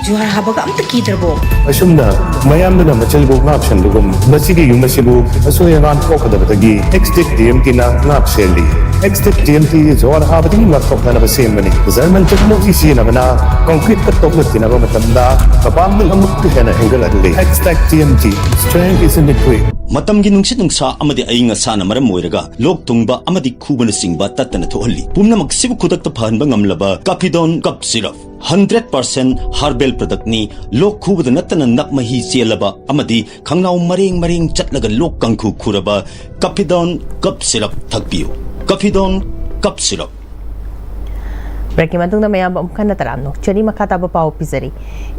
ꯖꯨꯍꯥꯔ ꯍꯥꯕꯒ ꯑꯝꯇ ꯀꯤꯗ꯭ꯔꯕꯣ? ꯑꯁꯨꯝꯅ ꯃꯌꯥꯝꯗꯨꯅ ꯃꯆꯤꯜꯕꯨ ꯉꯥꯛ ꯁꯦꯟꯕꯒꯨꯝ, ꯃꯁꯤꯒꯤ ꯌꯨꯝ ꯑꯁꯤꯕꯨ ꯑꯁꯣꯏ ꯑꯉꯥꯝ ꯊꯣꯛꯀꯗꯕꯗꯒꯤ ꯑꯦꯛꯁ ꯇꯦꯛ ꯇꯤ ꯑꯦꯝ ꯇꯤꯅ ꯉꯥꯛ ꯁꯦꯜꯂꯤ꯫ X tech T M T ꯖꯨꯍꯥꯔ ꯍꯥꯕꯗꯒꯤ ꯉꯥꯛꯊꯣꯛꯅꯅꯕ ꯁꯦꯝꯕꯅꯤ꯫ ꯖꯔꯃꯟ ꯇꯦꯛꯅꯣꯂꯣꯖꯤ ꯁꯤꯖꯤꯟꯅꯕꯅ ꯀꯪꯀ꯭ꯔꯤꯠꯀ ꯇꯣꯛꯅ ꯇꯤꯟꯅꯕ ꯃꯇꯝꯗ ꯃꯄꯥꯡꯒꯜ ꯑꯃꯨꯛꯀ ꯍꯦꯟꯅ ꯍꯦꯟꯒꯠꯍꯜꯂꯤ꯫ X tech T M T, strength is in the grip. ꯃꯇꯝꯒꯤ ꯅꯨꯡꯁꯤꯠ ꯅꯨꯡꯁꯥ ꯑꯃꯗꯤ ꯑꯏꯪ ꯑꯁꯥꯅ ꯃꯔꯝ ꯑꯣꯏꯔꯒ ꯂꯣꯛ ꯊꯨꯡꯕ ꯑꯃꯗꯤ ꯈꯨꯕꯅꯆꯤꯡꯕ ꯇꯠꯇꯅ ꯊꯣꯛꯍꯜꯂꯤ꯫ ꯄꯨꯝꯅꯃꯛꯁꯤꯕꯨ ꯈꯨꯗꯛꯇ ꯐꯍꯟꯕ ꯉꯝꯂꯕ ꯀꯥꯐꯤꯗꯣꯟ ꯀꯞ ꯁꯤꯔꯞ, ꯍꯟꯗ꯭ꯔꯦꯠ ꯄꯥꯔꯁꯦꯟ ꯍꯔꯕꯦꯜ ꯄ꯭ꯔꯗꯛꯅꯤ꯫ ꯂꯣꯛ ꯈꯨꯕꯗ ꯅꯠꯇꯅ ꯅꯞ ꯃꯍꯤ ꯆꯦꯜꯂꯕ ꯑꯃꯗꯤ ꯈꯪꯅꯥꯎ ꯃꯔꯦꯡ ꯃꯔꯦꯡ ꯆꯠꯂꯒ ꯂꯣꯛ ꯀꯥꯡꯈꯨ ꯈꯨꯔꯕ ꯀꯥꯐꯤꯗꯣꯟ ꯀꯞ ꯁꯤꯔꯞ ꯊꯛꯄꯤꯌꯨ꯫ ꯀꯥꯐꯤꯗꯣꯟ Cup syrup. ꯕ꯭ꯔꯦꯛꯀꯤ ꯃꯇꯨꯡꯗ ꯃꯌꯥꯝꯕꯨ ꯑꯃꯨꯛ ꯍꯟꯅ ꯇꯔꯥꯝꯅ ꯑꯣꯛꯆꯔꯤ꯫ ꯃꯈꯥ ꯇꯥꯕ ꯄꯥꯎ ꯄꯤꯖꯔꯤ꯫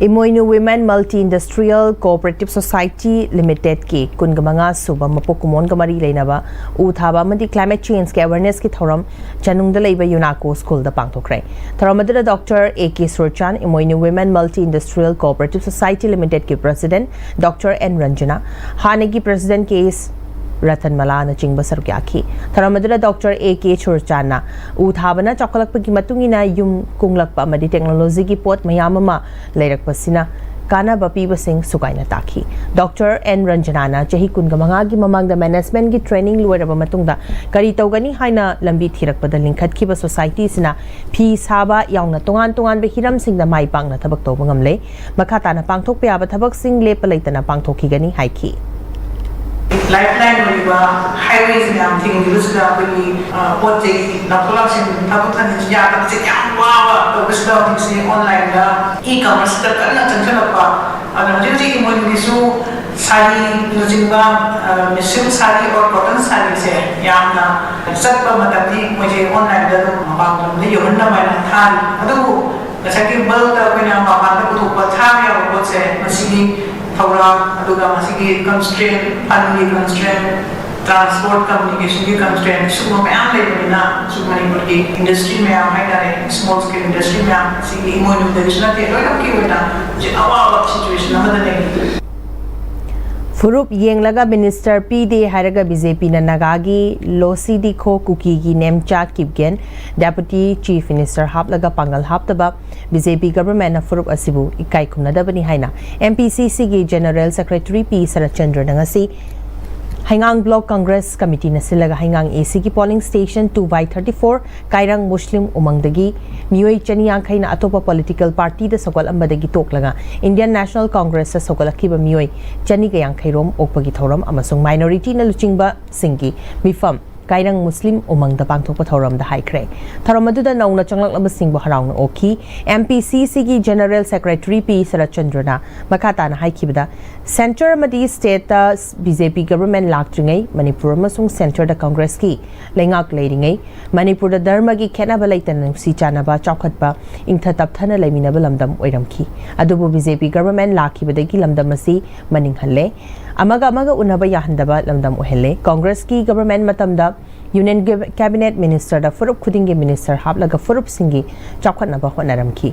ꯏꯃꯣꯏꯅꯨ Women Multi Industrial Cooperative Society Limitedꯀꯤ ꯀꯨꯟꯒ ꯃꯉꯥ ꯁꯨꯕ ꯃꯄꯣꯛ ꯀꯨꯝꯑꯣꯟꯒ ꯃꯔꯤ ꯂꯩꯅꯕ ꯎ ꯊꯥꯕ ꯑꯃꯗꯤ climate changeꯀꯤ awarenessꯀꯤ ꯊꯧꯔꯝ ꯆꯅꯨꯡꯗ ꯂꯩꯕ ꯌꯨꯅꯥꯀꯣ ꯁ꯭ꯀꯨꯜꯗ ꯄꯥꯡꯊꯣꯛꯈ꯭ꯔꯦ꯫ ꯊꯧꯔꯝ ꯑꯗꯨꯗ doctor A K Surchand, Imoinu Women Multi Industrial Cooperative Society Limitedꯀꯤ president ꯗꯣꯛꯇꯔ ꯑꯦꯟ ꯔꯟꯖꯅꯥ, ꯍꯥꯟꯅꯒꯤ president ꯀꯦ ꯑꯦꯁ ꯔꯇꯟꯃꯂꯥꯅꯆꯤꯡꯕ ꯁꯔꯨꯛ ꯌꯥꯈꯤ꯫ ꯊꯧꯔꯝ ꯑꯗꯨꯗ ꯗꯣꯛꯇꯔ ꯑꯦ ꯀꯦ ꯁꯨꯔꯆꯥꯟꯅ ꯎ ꯊꯥꯕꯅ ꯆꯥꯎꯈꯠꯂꯛꯄꯒꯤ ꯃꯇꯨꯡ ꯏꯟꯅ ꯌꯨꯝ ꯀꯨꯡꯂꯛꯄ ꯑꯃꯗꯤ technologyꯒꯤ ꯄꯣꯠ ꯃꯌꯥꯝ ꯑꯃ ꯂꯩꯔꯛꯄꯁꯤꯅ ꯀꯥꯟꯅꯕ ꯄꯤꯕꯁꯤꯡ ꯁꯨꯒꯥꯏꯅ ꯇꯥꯛꯈꯤ꯫ ꯗꯣꯛꯇꯔ ꯑꯦꯟ ꯔꯟꯖꯅꯥꯅ ꯆꯍꯤ ꯀꯨꯟꯒ ꯃꯉꯥꯒꯤ ꯃꯃꯥꯡꯗ managementꯒꯤ training ꯂꯣꯏꯔꯕ ꯃꯇꯨꯡꯗ ꯀꯔꯤ ꯇꯧꯒꯅꯤ ꯍꯥꯏꯅ ꯂꯝꯕꯤ ꯊꯤꯔꯛꯄꯗ ꯂꯤꯡꯈꯠꯈꯤꯕ societyꯁꯤꯅ ꯐꯤ ꯁꯥꯕ ꯌꯥꯎꯅ ꯇꯣꯉꯥꯟ ꯇꯣꯉꯥꯟꯕ ꯍꯤꯔꯝꯁꯤꯡꯗ ꯃꯥꯏ ꯄꯥꯛꯅ ꯊꯕꯛ ꯇꯧꯕ ꯉꯝꯂꯦ꯫ ꯃꯈꯥ ꯇꯥꯅ ꯄꯥꯡꯊꯣꯛꯄ ꯌꯥꯕ ꯊꯕꯛꯁꯤꯡ ꯂꯦꯞꯄ ꯂꯩꯇꯅ ꯄꯥꯡꯊꯣꯛꯈꯤꯒꯅꯤ ꯍꯥꯏꯈꯤ꯫ Lifeline ꯑꯣꯏꯔꯤꯕ highwayꯁꯤꯅ ꯌꯥꯝ ꯊꯤꯡꯈꯤꯕꯁꯤꯗ ꯑꯩꯈꯣꯏꯒꯤ ꯑ, ꯄꯣꯠ ꯆꯩ ꯂꯥꯛꯊꯣꯛ ꯂꯥꯛꯁꯤꯟ ꯊꯕꯛ ꯊꯥꯖꯤꯟꯁꯤ ꯌꯥꯗꯕꯁꯦ ꯌꯥꯝ ꯋꯥꯕ ꯇꯧꯕꯁꯤꯗ ꯍꯧꯖꯤꯛꯁꯦ onlineꯗ e-commerceꯇ ꯀꯟꯅ ꯆꯪꯁꯤꯜꯂꯛꯄ꯫ ꯑꯗꯨꯅ ꯍꯧꯖꯤꯛ ꯍꯧꯖꯤꯛ ꯏꯃꯣꯏꯅꯨꯒꯤꯁꯨ ꯁꯥꯔꯤꯅꯆꯤꯡꯕ, ꯑ, silk ꯁꯥꯔꯤ or cotton ꯁꯥꯔꯤꯁꯦ ꯌꯥꯝꯅ ꯆꯠꯄ ꯃꯇꯝꯗꯤ ꯃꯣꯏꯁꯦ onlineꯗ ꯑꯗꯨꯝ ꯃꯄꯥꯟ ꯂꯝꯗ ꯌꯧꯍꯟꯅꯕ ꯍꯥꯏꯅ ꯊꯥꯔꯤ꯫ ꯑꯗꯨꯕꯨ ꯉꯁꯥꯏꯒꯤ bulkꯇ ꯑꯩꯈꯣꯏꯅ ꯃꯄꯥꯟꯗ ꯄꯨꯊꯣꯛꯄ ꯊꯥꯕ ꯌꯥꯕ ꯄꯣꯠꯁꯦ ꯃꯁꯤꯒꯤ ꯊꯧꯔꯥꯡ, ꯑꯗꯨꯒ ꯃꯁꯤꯒꯤ constraint, fundꯀꯤ constraint, transport communicationꯒꯤ constraint, ꯁꯤꯒꯨꯝꯕ ꯃꯌꯥꯝ ꯂꯩꯕꯅꯤꯅ ꯁꯤ ꯃꯅꯤꯄꯨꯔꯒꯤ industry ꯃꯌꯥꯝ ꯍꯥꯏꯇꯥꯔꯦ, small scale industry ꯃꯌꯥꯝ ꯁꯤꯒꯤ ꯏꯃꯣꯏꯅꯨꯗꯒꯤꯁꯨ ꯅꯠꯇꯦ, ꯂꯣꯏꯅꯃꯛꯀꯤ ꯑꯣꯏꯅ ꯍꯧꯖꯤꯛ ꯑꯋꯥꯕ situation ꯑꯃꯗ ꯂꯩꯔꯤ꯫ ꯐꯨꯔꯨꯞ ꯌꯦꯡꯂꯒ minister ꯄꯤꯗꯦ ꯍꯥꯏꯔꯒ BJPꯅ ꯅꯥꯒꯥꯒꯤ ꯂꯣꯁꯤꯗꯤꯈꯣ ꯀꯨꯀꯤꯒꯤ Nemcha Kipgen Deputy Chief Minister ꯍꯥꯞꯂꯒ ꯄꯥꯡꯒꯜ ꯍꯥꯞꯇꯕ BJP governmentꯅ ꯐꯨꯔꯨꯞ ꯑꯁꯤꯕꯨ ꯏꯀꯥꯏ ꯈꯨꯝꯅꯗꯕꯅꯤ ꯍꯥꯏꯅ MPCCꯒꯤ General Secretary ꯄꯤ ꯁꯔꯠꯆꯟꯗ꯭ꯔꯅ ꯉꯁꯤ ꯍꯩꯉꯥꯡ Block Congress Committeeꯅ ꯁꯤꯜꯂꯒ ꯍꯩꯉꯥꯡ ACꯒꯤ polling station two by thirty four ꯀꯥꯏꯔꯪ ꯃꯨꯁꯂꯤꯝ ꯎꯃꯪꯗꯒꯤ ꯃꯤꯑꯣꯏ ꯆꯅꯤ ꯌꯥꯡꯈꯩꯅ ꯑꯇꯣꯞꯄ political partyꯗ ꯁꯧꯒꯠꯂꯝꯕꯗꯒꯤ ꯇꯣꯛꯂꯒ Indian National Congressꯇ ꯁꯧꯒꯠꯂꯛꯈꯤꯕ ꯃꯤꯑꯣꯏ ꯆꯅꯤꯒ ꯌꯥꯡꯈꯩ ꯔꯣꯝ ꯑꯣꯛꯄꯒꯤ ꯊꯧꯔꯝ ꯑꯃꯁꯨꯡ minorityꯅ ꯂꯨꯆꯤꯡꯕꯁꯤꯡꯒꯤ ꯃꯤꯐꯝ ꯀꯥꯏꯔꯪ ꯃꯨꯁꯂꯤꯝ ꯎꯃꯪꯗ ꯄꯥꯡꯊꯣꯛꯄ ꯊꯧꯔꯝꯗ ꯍꯥꯏꯈ꯭ꯔꯦ꯫ ꯊꯧꯔꯝ ꯑꯗꯨꯗ ꯅꯧꯅ ꯆꯪꯂꯛꯂꯕꯁꯤꯡꯕꯨ ꯍꯔꯥꯎꯅ ꯑꯣꯛꯈꯤ꯫ ꯑꯦꯝ ꯄꯤ ꯁꯤ ꯁꯤꯒꯤ ꯖꯦꯅꯔꯦꯜ ꯁꯦꯀ꯭ꯔꯦꯇꯔꯤ ꯄꯤ ꯁꯔꯠꯆꯟꯗ꯭ꯔꯅ ꯃꯈꯥ ꯇꯥꯅ ꯍꯥꯏꯈꯤꯕꯗ, ꯁꯦꯟꯇꯔ ꯑꯃꯗꯤ ꯁ꯭ꯇꯦꯠꯇ ꯕꯤ ꯖꯦ ꯄꯤ ꯒꯕꯔꯟꯃꯦꯟ ꯂꯥꯛꯇ꯭ꯔꯤꯉꯩ ꯃꯅꯤꯄꯨꯔ ꯑꯃꯁꯨꯡ ꯁꯦꯟꯇꯔꯗ ꯀꯪꯒ꯭ꯔꯦꯁꯀꯤ ꯂꯩꯉꯥꯛ ꯂꯩꯔꯤꯉꯩ ꯃꯅꯤꯄꯨꯔꯗ ꯙꯔꯃꯒꯤ ꯈꯦꯠꯅꯕ ꯂꯩꯇꯅ ꯅꯨꯡꯁꯤ ꯆꯥꯟꯅꯕ, ꯆꯥꯎꯈꯠꯄ, ꯏꯪꯊ ꯇꯞꯊꯅ ꯂꯩꯃꯤꯟꯅꯕ ꯂꯝꯗꯝ ꯑꯣꯏꯔꯝꯈꯤ꯫ ꯑꯗꯨꯕꯨ ꯕꯤ ꯖꯦ ꯄꯤ ꯒꯕꯔꯟꯃꯦꯟ ꯂꯥꯛꯈꯤꯕꯗꯒꯤ ꯂꯝꯗꯝ ꯑꯁꯤ ꯃꯅꯤꯡ ꯍꯜꯂꯦ꯫ ꯑꯃꯒ ꯑꯃꯒ ꯎꯅꯕ ꯌꯥꯍꯟꯗꯕ ꯂꯝꯗꯝ ꯑꯣꯏꯍꯜꯂꯦ꯫ ꯀꯪꯒ꯭ꯔꯦꯁꯀꯤ ꯒꯕꯔꯟꯃꯦꯟ ꯃꯇꯝꯗ ꯌꯨꯅꯤꯌꯟ ꯀꯦꯕꯤꯅꯦꯠ ꯃꯤꯅꯤꯁꯇꯔꯗ ꯐꯨꯔꯨꯞ ꯈꯨꯗꯤꯡꯒꯤ ꯃꯤꯅꯤꯁꯇꯔ ꯍꯥꯞꯂꯒ ꯐꯨꯔꯨꯞꯁꯤꯡꯒꯤ ꯆꯥꯎꯈꯠꯅꯕ ꯍꯣꯠꯅꯔꯝꯈꯤ꯫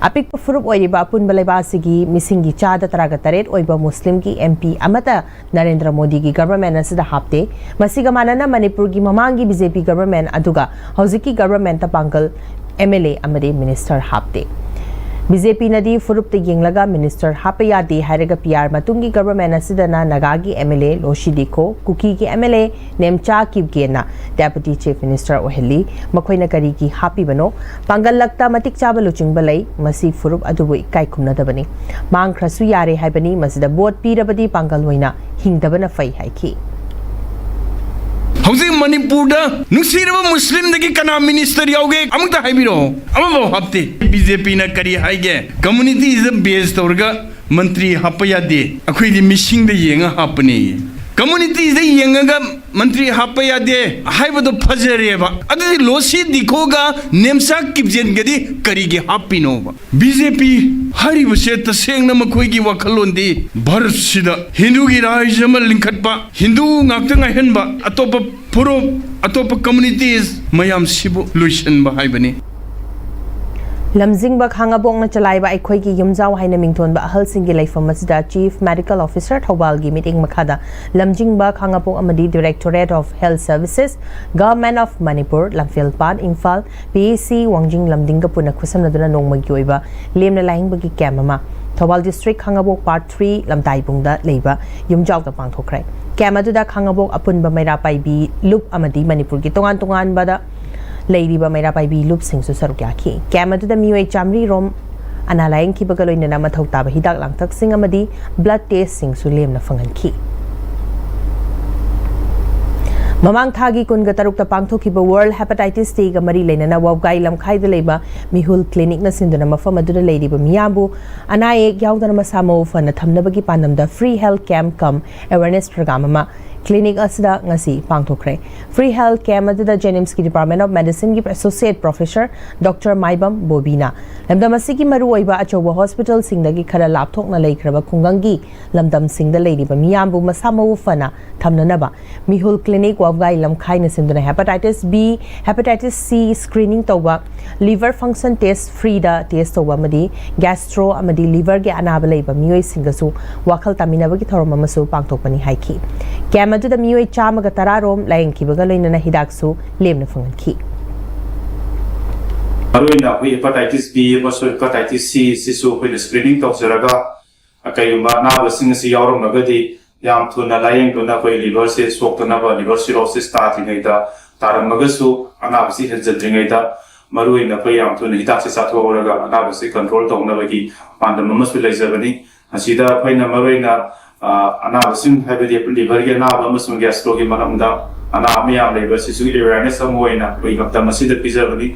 ꯑꯄꯤꯛꯄ ꯐꯨꯔꯨꯞ ꯑꯣꯏꯔꯤꯕ ꯑꯄꯨꯟꯕ ꯂꯩꯕꯥꯛ ꯑꯁꯤꯒꯤ ꯃꯤꯁꯤꯡꯒꯤ ꯆꯥꯗ ꯇꯔꯥꯒ ꯇꯔꯦꯠ ꯑꯣꯏꯕ ꯃꯨꯁꯂꯤꯝꯒꯤ ꯑꯦꯝ ꯄꯤ ꯑꯃꯠꯇ ꯅꯔꯦꯟꯗ꯭ꯔ ꯃꯣꯗꯤꯒꯤ ꯒꯕꯔꯟꯃꯦꯟ ꯑꯁꯤꯗ ꯍꯥꯞꯇꯦ꯫ ꯃꯁꯤꯒ ꯃꯥꯟꯅꯅ ꯃꯅꯤꯄꯨꯔꯒꯤ ꯃꯃꯥꯡꯒꯤ ꯕꯤ ꯖꯦ ꯄꯤ ꯒꯕꯔꯟꯃꯦꯟ ꯑꯗꯨꯒ ꯍꯧꯖꯤꯛꯀꯤ ꯒꯕꯔꯟꯃꯦꯟꯇ ꯄꯥꯡꯒꯜ ꯑꯦꯝ ꯑꯦꯜ ꯑꯦ ꯑꯃꯗꯤ ꯃꯤꯅꯤꯁꯇꯔ ꯍꯥꯞꯇꯦ꯫ ꯕꯤ ꯖꯦ ꯄꯤꯅꯗꯤ ꯐꯨꯔꯨꯞꯇ ꯌꯦꯡꯂꯒ ꯃꯤꯅꯤꯁꯇꯔ ꯍꯥꯞꯄ ꯌꯥꯗꯦ ꯍꯥꯏꯔꯒ ꯄꯤ ꯑꯥꯔ ꯃꯇꯨꯡꯒꯤ ꯒꯕꯔꯟꯃꯦꯟ ꯑꯁꯤꯗꯅ ꯅꯥꯒꯥꯒꯤ M L A Losii Dikho, ꯀꯨꯀꯤꯒꯤ ꯑꯦꯝ ꯑꯦꯜ ꯑꯦ ꯅꯦꯝꯆꯥ ꯀꯤꯞꯒꯦꯟꯅ ꯗꯦꯄꯨꯇꯤ ꯆꯤꯐ ꯃꯤꯅꯤꯁꯇꯔ ꯑꯣꯏꯍꯜꯂꯤ꯫ ꯃꯈꯣꯏꯅ ꯀꯔꯤꯒꯤ ꯍꯥꯞꯄꯤꯕꯅꯣ? ꯄꯥꯡꯒꯜꯂꯛꯇ ꯃꯇꯤꯛ ꯆꯥꯕ ꯂꯨꯆꯤꯡꯕ ꯂꯩ꯫ ꯃꯁꯤ ꯐꯨꯔꯨꯞ ꯑꯗꯨꯕꯨ ꯏꯀꯥꯏ ꯈꯨꯝꯅꯗꯕꯅꯤ꯫ ꯃꯥꯡꯈ꯭ꯔꯁꯨ ꯌꯥꯔꯦ ꯍꯥꯏꯕꯅꯤ꯫ ꯃꯁꯤꯗ ꯚꯣꯠ ꯄꯤꯔꯕꯗꯤ ꯄꯥꯡꯒꯜ ꯑꯣꯏꯅ ꯍꯤꯡꯗꯕꯅ ꯐꯩ ꯍꯥꯏꯈꯤ꯫ ꯍꯧꯖꯤꯛ ꯃꯅꯤꯄꯨꯔꯗ ꯅꯨꯡꯁꯤꯔꯕ ꯃꯨꯁꯂꯤꯝꯗꯒꯤ ꯀꯅꯥ ꯃꯤꯅꯤꯁꯇꯔ ꯌꯥꯎꯒꯦ? ꯑꯃꯨꯛꯇ ꯍꯥꯏꯕꯤꯔꯛꯑꯣ꯫ ꯑꯃꯐꯥꯎ ꯍꯥꯞꯇꯦ꯫ ꯕꯤ ꯖꯦ ꯄꯤꯅ ꯀꯔꯤ ꯍꯥꯏꯒꯦ? ꯀꯝꯃꯨꯅꯤꯇꯤꯗ ꯕꯦꯁ ꯇꯧꯔꯒ ꯃꯟꯇ꯭ꯔꯤ ꯍꯥꯞꯄ ꯌꯥꯗꯦ, ꯑꯩꯈꯣꯏꯗꯤ ꯃꯤꯁꯤꯡꯗ ꯌꯦꯡꯉ ꯍꯥꯞꯄꯅꯦ꯫ ꯀꯝꯃꯨꯅꯤꯇꯤꯗ ꯌꯦꯡꯉꯒ ꯃꯟꯇ꯭ꯔꯤ ꯍꯥꯞꯄ ꯌꯥꯗꯦ ꯍꯥꯏꯕꯗꯣ ꯐꯖꯔꯦꯕ꯫ ꯑꯗꯨꯗꯤ ꯂꯣꯁꯤ ꯗꯤꯈꯣꯒ ꯅꯦꯝꯆꯥ ꯀꯤꯞꯖꯦꯟꯒꯗꯤ ꯀꯔꯤꯒꯤ ꯍꯥꯞꯄꯤꯅꯣꯕ? ꯕꯤ ꯖꯦ ꯄꯤ ꯍꯥꯏꯔꯤꯕꯁꯦ ꯇꯁꯦꯡꯅ ꯃꯈꯣꯏꯒꯤ ꯋꯥꯈꯜꯂꯣꯟꯗꯤ ꯚꯥꯔꯠꯁꯤꯗ ꯍꯤꯟꯗꯨꯒꯤ ꯔꯥꯖ꯭ꯌ ꯑꯃ ꯂꯤꯡꯈꯠꯄ, ꯍꯤꯟꯗꯨ ꯉꯥꯛꯇ ꯉꯥꯏꯍꯟꯕ, ꯑꯇꯣꯞꯄ ꯐꯨꯔꯨꯞ, ꯑꯇꯣꯞꯄ ꯀꯝꯃꯨꯅꯤꯇꯤꯁ ꯃꯌꯥꯝꯁꯤꯕꯨ ꯂꯣꯏꯁꯤꯟꯕ ꯍꯥꯏꯕꯅꯤ꯫ ꯂꯝꯖꯤꯡꯕ ꯈꯥꯉꯕꯣꯛꯅ ꯆꯂꯥꯏꯕ ꯑꯩꯈꯣꯏꯒꯤ ꯌꯨꯝꯖꯥꯎ ꯍꯥꯏꯅ ꯃꯤꯡꯊꯣꯟꯕ ꯑꯍꯜꯁꯤꯡꯒꯤ ꯂꯩꯐꯝ ꯑꯁꯤꯗ ꯆꯤꯐ ꯃꯦꯗꯤꯀꯦꯜ ꯑꯣꯐꯤꯁꯔ ꯊꯧꯕꯥꯜꯒꯤ ꯃꯤꯠꯌꯦꯡ ꯃꯈꯥꯗ ꯂꯝꯖꯤꯡꯕ ꯈꯥꯉꯕꯣꯛ ꯑꯃꯗꯤ directorate of health services, government of Manipur, Lamphelpat, Imphal, P H C Wangjing ꯂꯝꯗꯤꯡꯒ ꯄꯨꯟꯅ ꯈꯨꯠꯁꯝꯅꯗꯨꯅ ꯅꯣꯡꯃꯒꯤ ꯑꯣꯏꯕ ꯂꯦꯝꯅ ꯂꯥꯏꯌꯦꯡꯕꯒꯤ ꯀꯦꯝꯞ ꯑꯃ ꯊꯧꯕꯥꯜ ꯗꯤꯁꯇ꯭ꯔꯤꯛ ꯈꯥꯉꯕꯣꯛ ꯄꯥꯔꯠ ꯊ꯭ꯔꯤ ꯂꯝꯇꯥꯏꯕꯨꯡꯗ ꯂꯩꯕ ꯌꯨꯝꯖꯥꯎꯗ ꯄꯥꯡꯊꯣꯛꯈ꯭ꯔꯦ꯫ ꯀꯦꯝꯞ ꯑꯗꯨꯗ ꯈꯥꯉꯕꯣꯛ ꯑꯄꯨꯟꯕ ꯃꯩꯔꯥ ꯄꯥꯏꯕꯤ ꯂꯨꯞ ꯑꯃꯗꯤ ꯃꯅꯤꯄꯨꯔꯒꯤ ꯇꯣꯉꯥꯟ ꯇꯣꯉꯥꯟꯕꯗ ꯂꯩꯔꯤꯕ ꯃꯩꯔꯥ ꯄꯥꯏꯕꯤ ꯂꯨꯞꯁꯤꯡꯁꯨ ꯁꯔꯨꯛ ꯌꯥꯈꯤ꯫ ꯀꯦꯝꯞ ꯑꯗꯨꯗ ꯃꯤꯑꯣꯏ ꯆꯥꯃꯔꯤ ꯔꯣꯝ ꯑꯅꯥ ꯂꯥꯌꯦꯡꯈꯤꯕꯒ ꯂꯣꯏꯅꯅ ꯃꯊꯧ ꯇꯥꯕ ꯍꯤꯗꯥꯛ ꯂꯥꯡꯊꯛꯁꯤꯡ ꯑꯃꯗꯤ ꯕ꯭ꯂꯗ ꯇꯦꯁꯁꯤꯡꯁꯨ ꯂꯦꯝꯅ ꯐꯪꯍꯟꯈꯤ꯫ ꯃꯃꯥꯡ ꯊꯥꯒꯤ ꯀꯨꯟꯒ ꯇꯔꯨꯛꯇ ꯄꯥꯡꯊꯣꯛꯈꯤꯕ ꯋꯥꯔꯜꯗ ꯍꯦꯄꯥꯇꯥꯏꯇꯤꯁ ꯗꯦꯒ ꯃꯔꯤ ꯂꯩꯅꯅ ꯋꯥꯕꯒꯥꯏ ꯂꯝꯈꯥꯏꯗ ꯂꯩꯕ ꯃꯤꯍꯨꯜ ꯀ꯭ꯂꯤꯅꯤꯛꯅ ꯁꯤꯟꯗꯨꯅ ꯃꯐꯝ ꯑꯗꯨꯗ ꯂꯩꯔꯤꯕ ꯃꯤꯌꯥꯝꯕꯨ ꯑꯅꯥ ꯑꯌꯦꯛ ꯌꯥꯎꯗꯅ ꯃꯁꯥ ꯃꯎ ꯐꯅ ꯊꯝꯅꯕꯒꯤ ꯄꯥꯟꯗꯝꯗ free health camp cum awareness program ꯑꯃ ꯀ꯭ꯂꯤꯅꯤꯛ ꯑꯁꯤꯗ ꯉꯁꯤ ꯄꯥꯡꯊꯣꯛꯈ꯭ꯔꯦ꯫ Free health camp ꯑꯗꯨꯗ JNIMSꯀꯤ Department of Medicineꯒꯤ Associate Professor Doctor ꯃꯥꯏꯕꯝ ꯕꯣꯕꯤꯅ ꯂꯝꯗꯝ ꯑꯁꯤꯒꯤ ꯃꯔꯨꯑꯣꯏꯕ ꯑꯆꯧꯕ ꯍꯣꯁꯄꯤꯇꯥꯜꯁꯤꯡꯗꯒꯤ ꯈꯔ ꯂꯥꯞꯊꯣꯛꯅ ꯂꯩꯈ꯭ꯔꯕ ꯈꯨꯡꯒꯪꯒꯤ ꯂꯝꯗꯝꯁꯤꯡꯗ ꯂꯩꯔꯤꯕ ꯃꯤꯌꯥꯝꯕꯨ ꯃꯁꯥ ꯃꯎ ꯐꯅ ꯊꯝꯅꯅꯕ ꯃꯤꯍꯨꯜ ꯀ꯭ꯂꯤꯅꯤꯛ ꯋꯥꯕꯒꯥꯏ ꯂꯝꯈꯥꯏꯅ ꯁꯤꯟꯗꯨꯅ hepatitis B, hepatitis C screening ꯇꯧꯕ, liver function test freeꯗ test ꯇꯧꯕ ꯑꯃꯗꯤ gastro ꯑꯃꯗꯤ liverꯒꯤ ꯑꯅꯥꯕ ꯂꯩꯕ ꯃꯤꯑꯣꯏꯁꯤꯡꯒꯁꯨ ꯋꯥꯈꯜ ꯇꯥꯃꯤꯟꯅꯕꯒꯤ ꯊꯧꯔꯝ ꯑꯃꯁꯨ ꯄꯥꯡꯊꯣꯛꯄꯅꯤ ꯍꯥꯏꯈꯤ꯫ ꯀꯦꯝ ꯑꯗꯨꯗ ꯃꯤꯑꯣꯏ ꯆꯥꯝꯃꯒ ꯇꯔꯥ ꯔꯣꯝ ꯂꯥꯌꯦꯡꯈꯤꯕꯒ ꯂꯣꯏꯅꯅ ꯍꯤꯗꯥꯛꯁꯨ ꯂꯦꯝꯅ ꯐꯪꯍꯟꯈꯤ꯫ ꯃꯔꯨꯑꯣꯏꯅ ꯑꯩꯈꯣꯏ hepatitis B ꯑꯃꯁꯨꯡ hepatitis C ꯁꯤꯁꯨ ꯑꯩꯈꯣꯏꯅ screening ꯇꯧꯖꯔꯒ, ꯀꯩꯒꯨꯝꯕ ꯑꯅꯥꯕꯁꯤꯡ ꯑꯁꯤ ꯌꯥꯎꯔꯝꯂꯒꯗꯤ ꯌꯥꯝ ꯊꯨꯅ ꯂꯥꯌꯦꯡꯗꯨꯅ ꯑꯩꯈꯣꯏ liverꯁꯦ ꯁꯣꯛꯇꯅꯕ, liver cirrhosis ꯇꯥꯗ꯭ꯔꯤꯉꯩꯗ, ꯇꯥꯔꯝꯃꯒꯁꯨ ꯑꯅꯥꯕꯁꯤ ꯍꯦꯟꯖꯤꯟꯗ꯭ꯔꯤꯉꯩꯗ ꯃꯔꯨꯑꯣꯏꯅ ꯑꯩꯈꯣꯏ ꯌꯥꯝ ꯊꯨꯅ ꯍꯤꯗꯥꯛꯁꯦ ꯆꯥꯊꯣꯛꯍꯧꯔꯒ ꯑꯅꯥꯕꯁꯤ control ꯇꯧꯅꯕꯒꯤ ꯄꯥꯟꯗꯝ ꯑꯃꯁꯨ ꯂꯩꯖꯕꯅꯤ꯫ ꯃꯁꯤꯗ ꯑꯩꯈꯣꯏꯅ ꯃꯔꯨꯑꯣꯏꯅ, ꯑ, ꯑꯅꯥꯕꯁꯤꯡ, ꯍꯥꯏꯕꯗꯤ liverꯒꯤ ꯑꯅꯥꯕ ꯑꯃꯁꯨꯡ gastroꯒꯤ ꯃꯔꯝꯗ ꯑꯅꯥꯕ ꯃꯌꯥꯝ ꯂꯩꯕ ꯑꯁꯤꯁꯨ awareness ꯑꯃ ꯑꯣꯏꯅ ꯑꯩꯈꯣꯏ ꯂꯝꯗꯝ ꯑꯁꯤꯗ ꯄꯤꯖꯕꯅꯤ꯫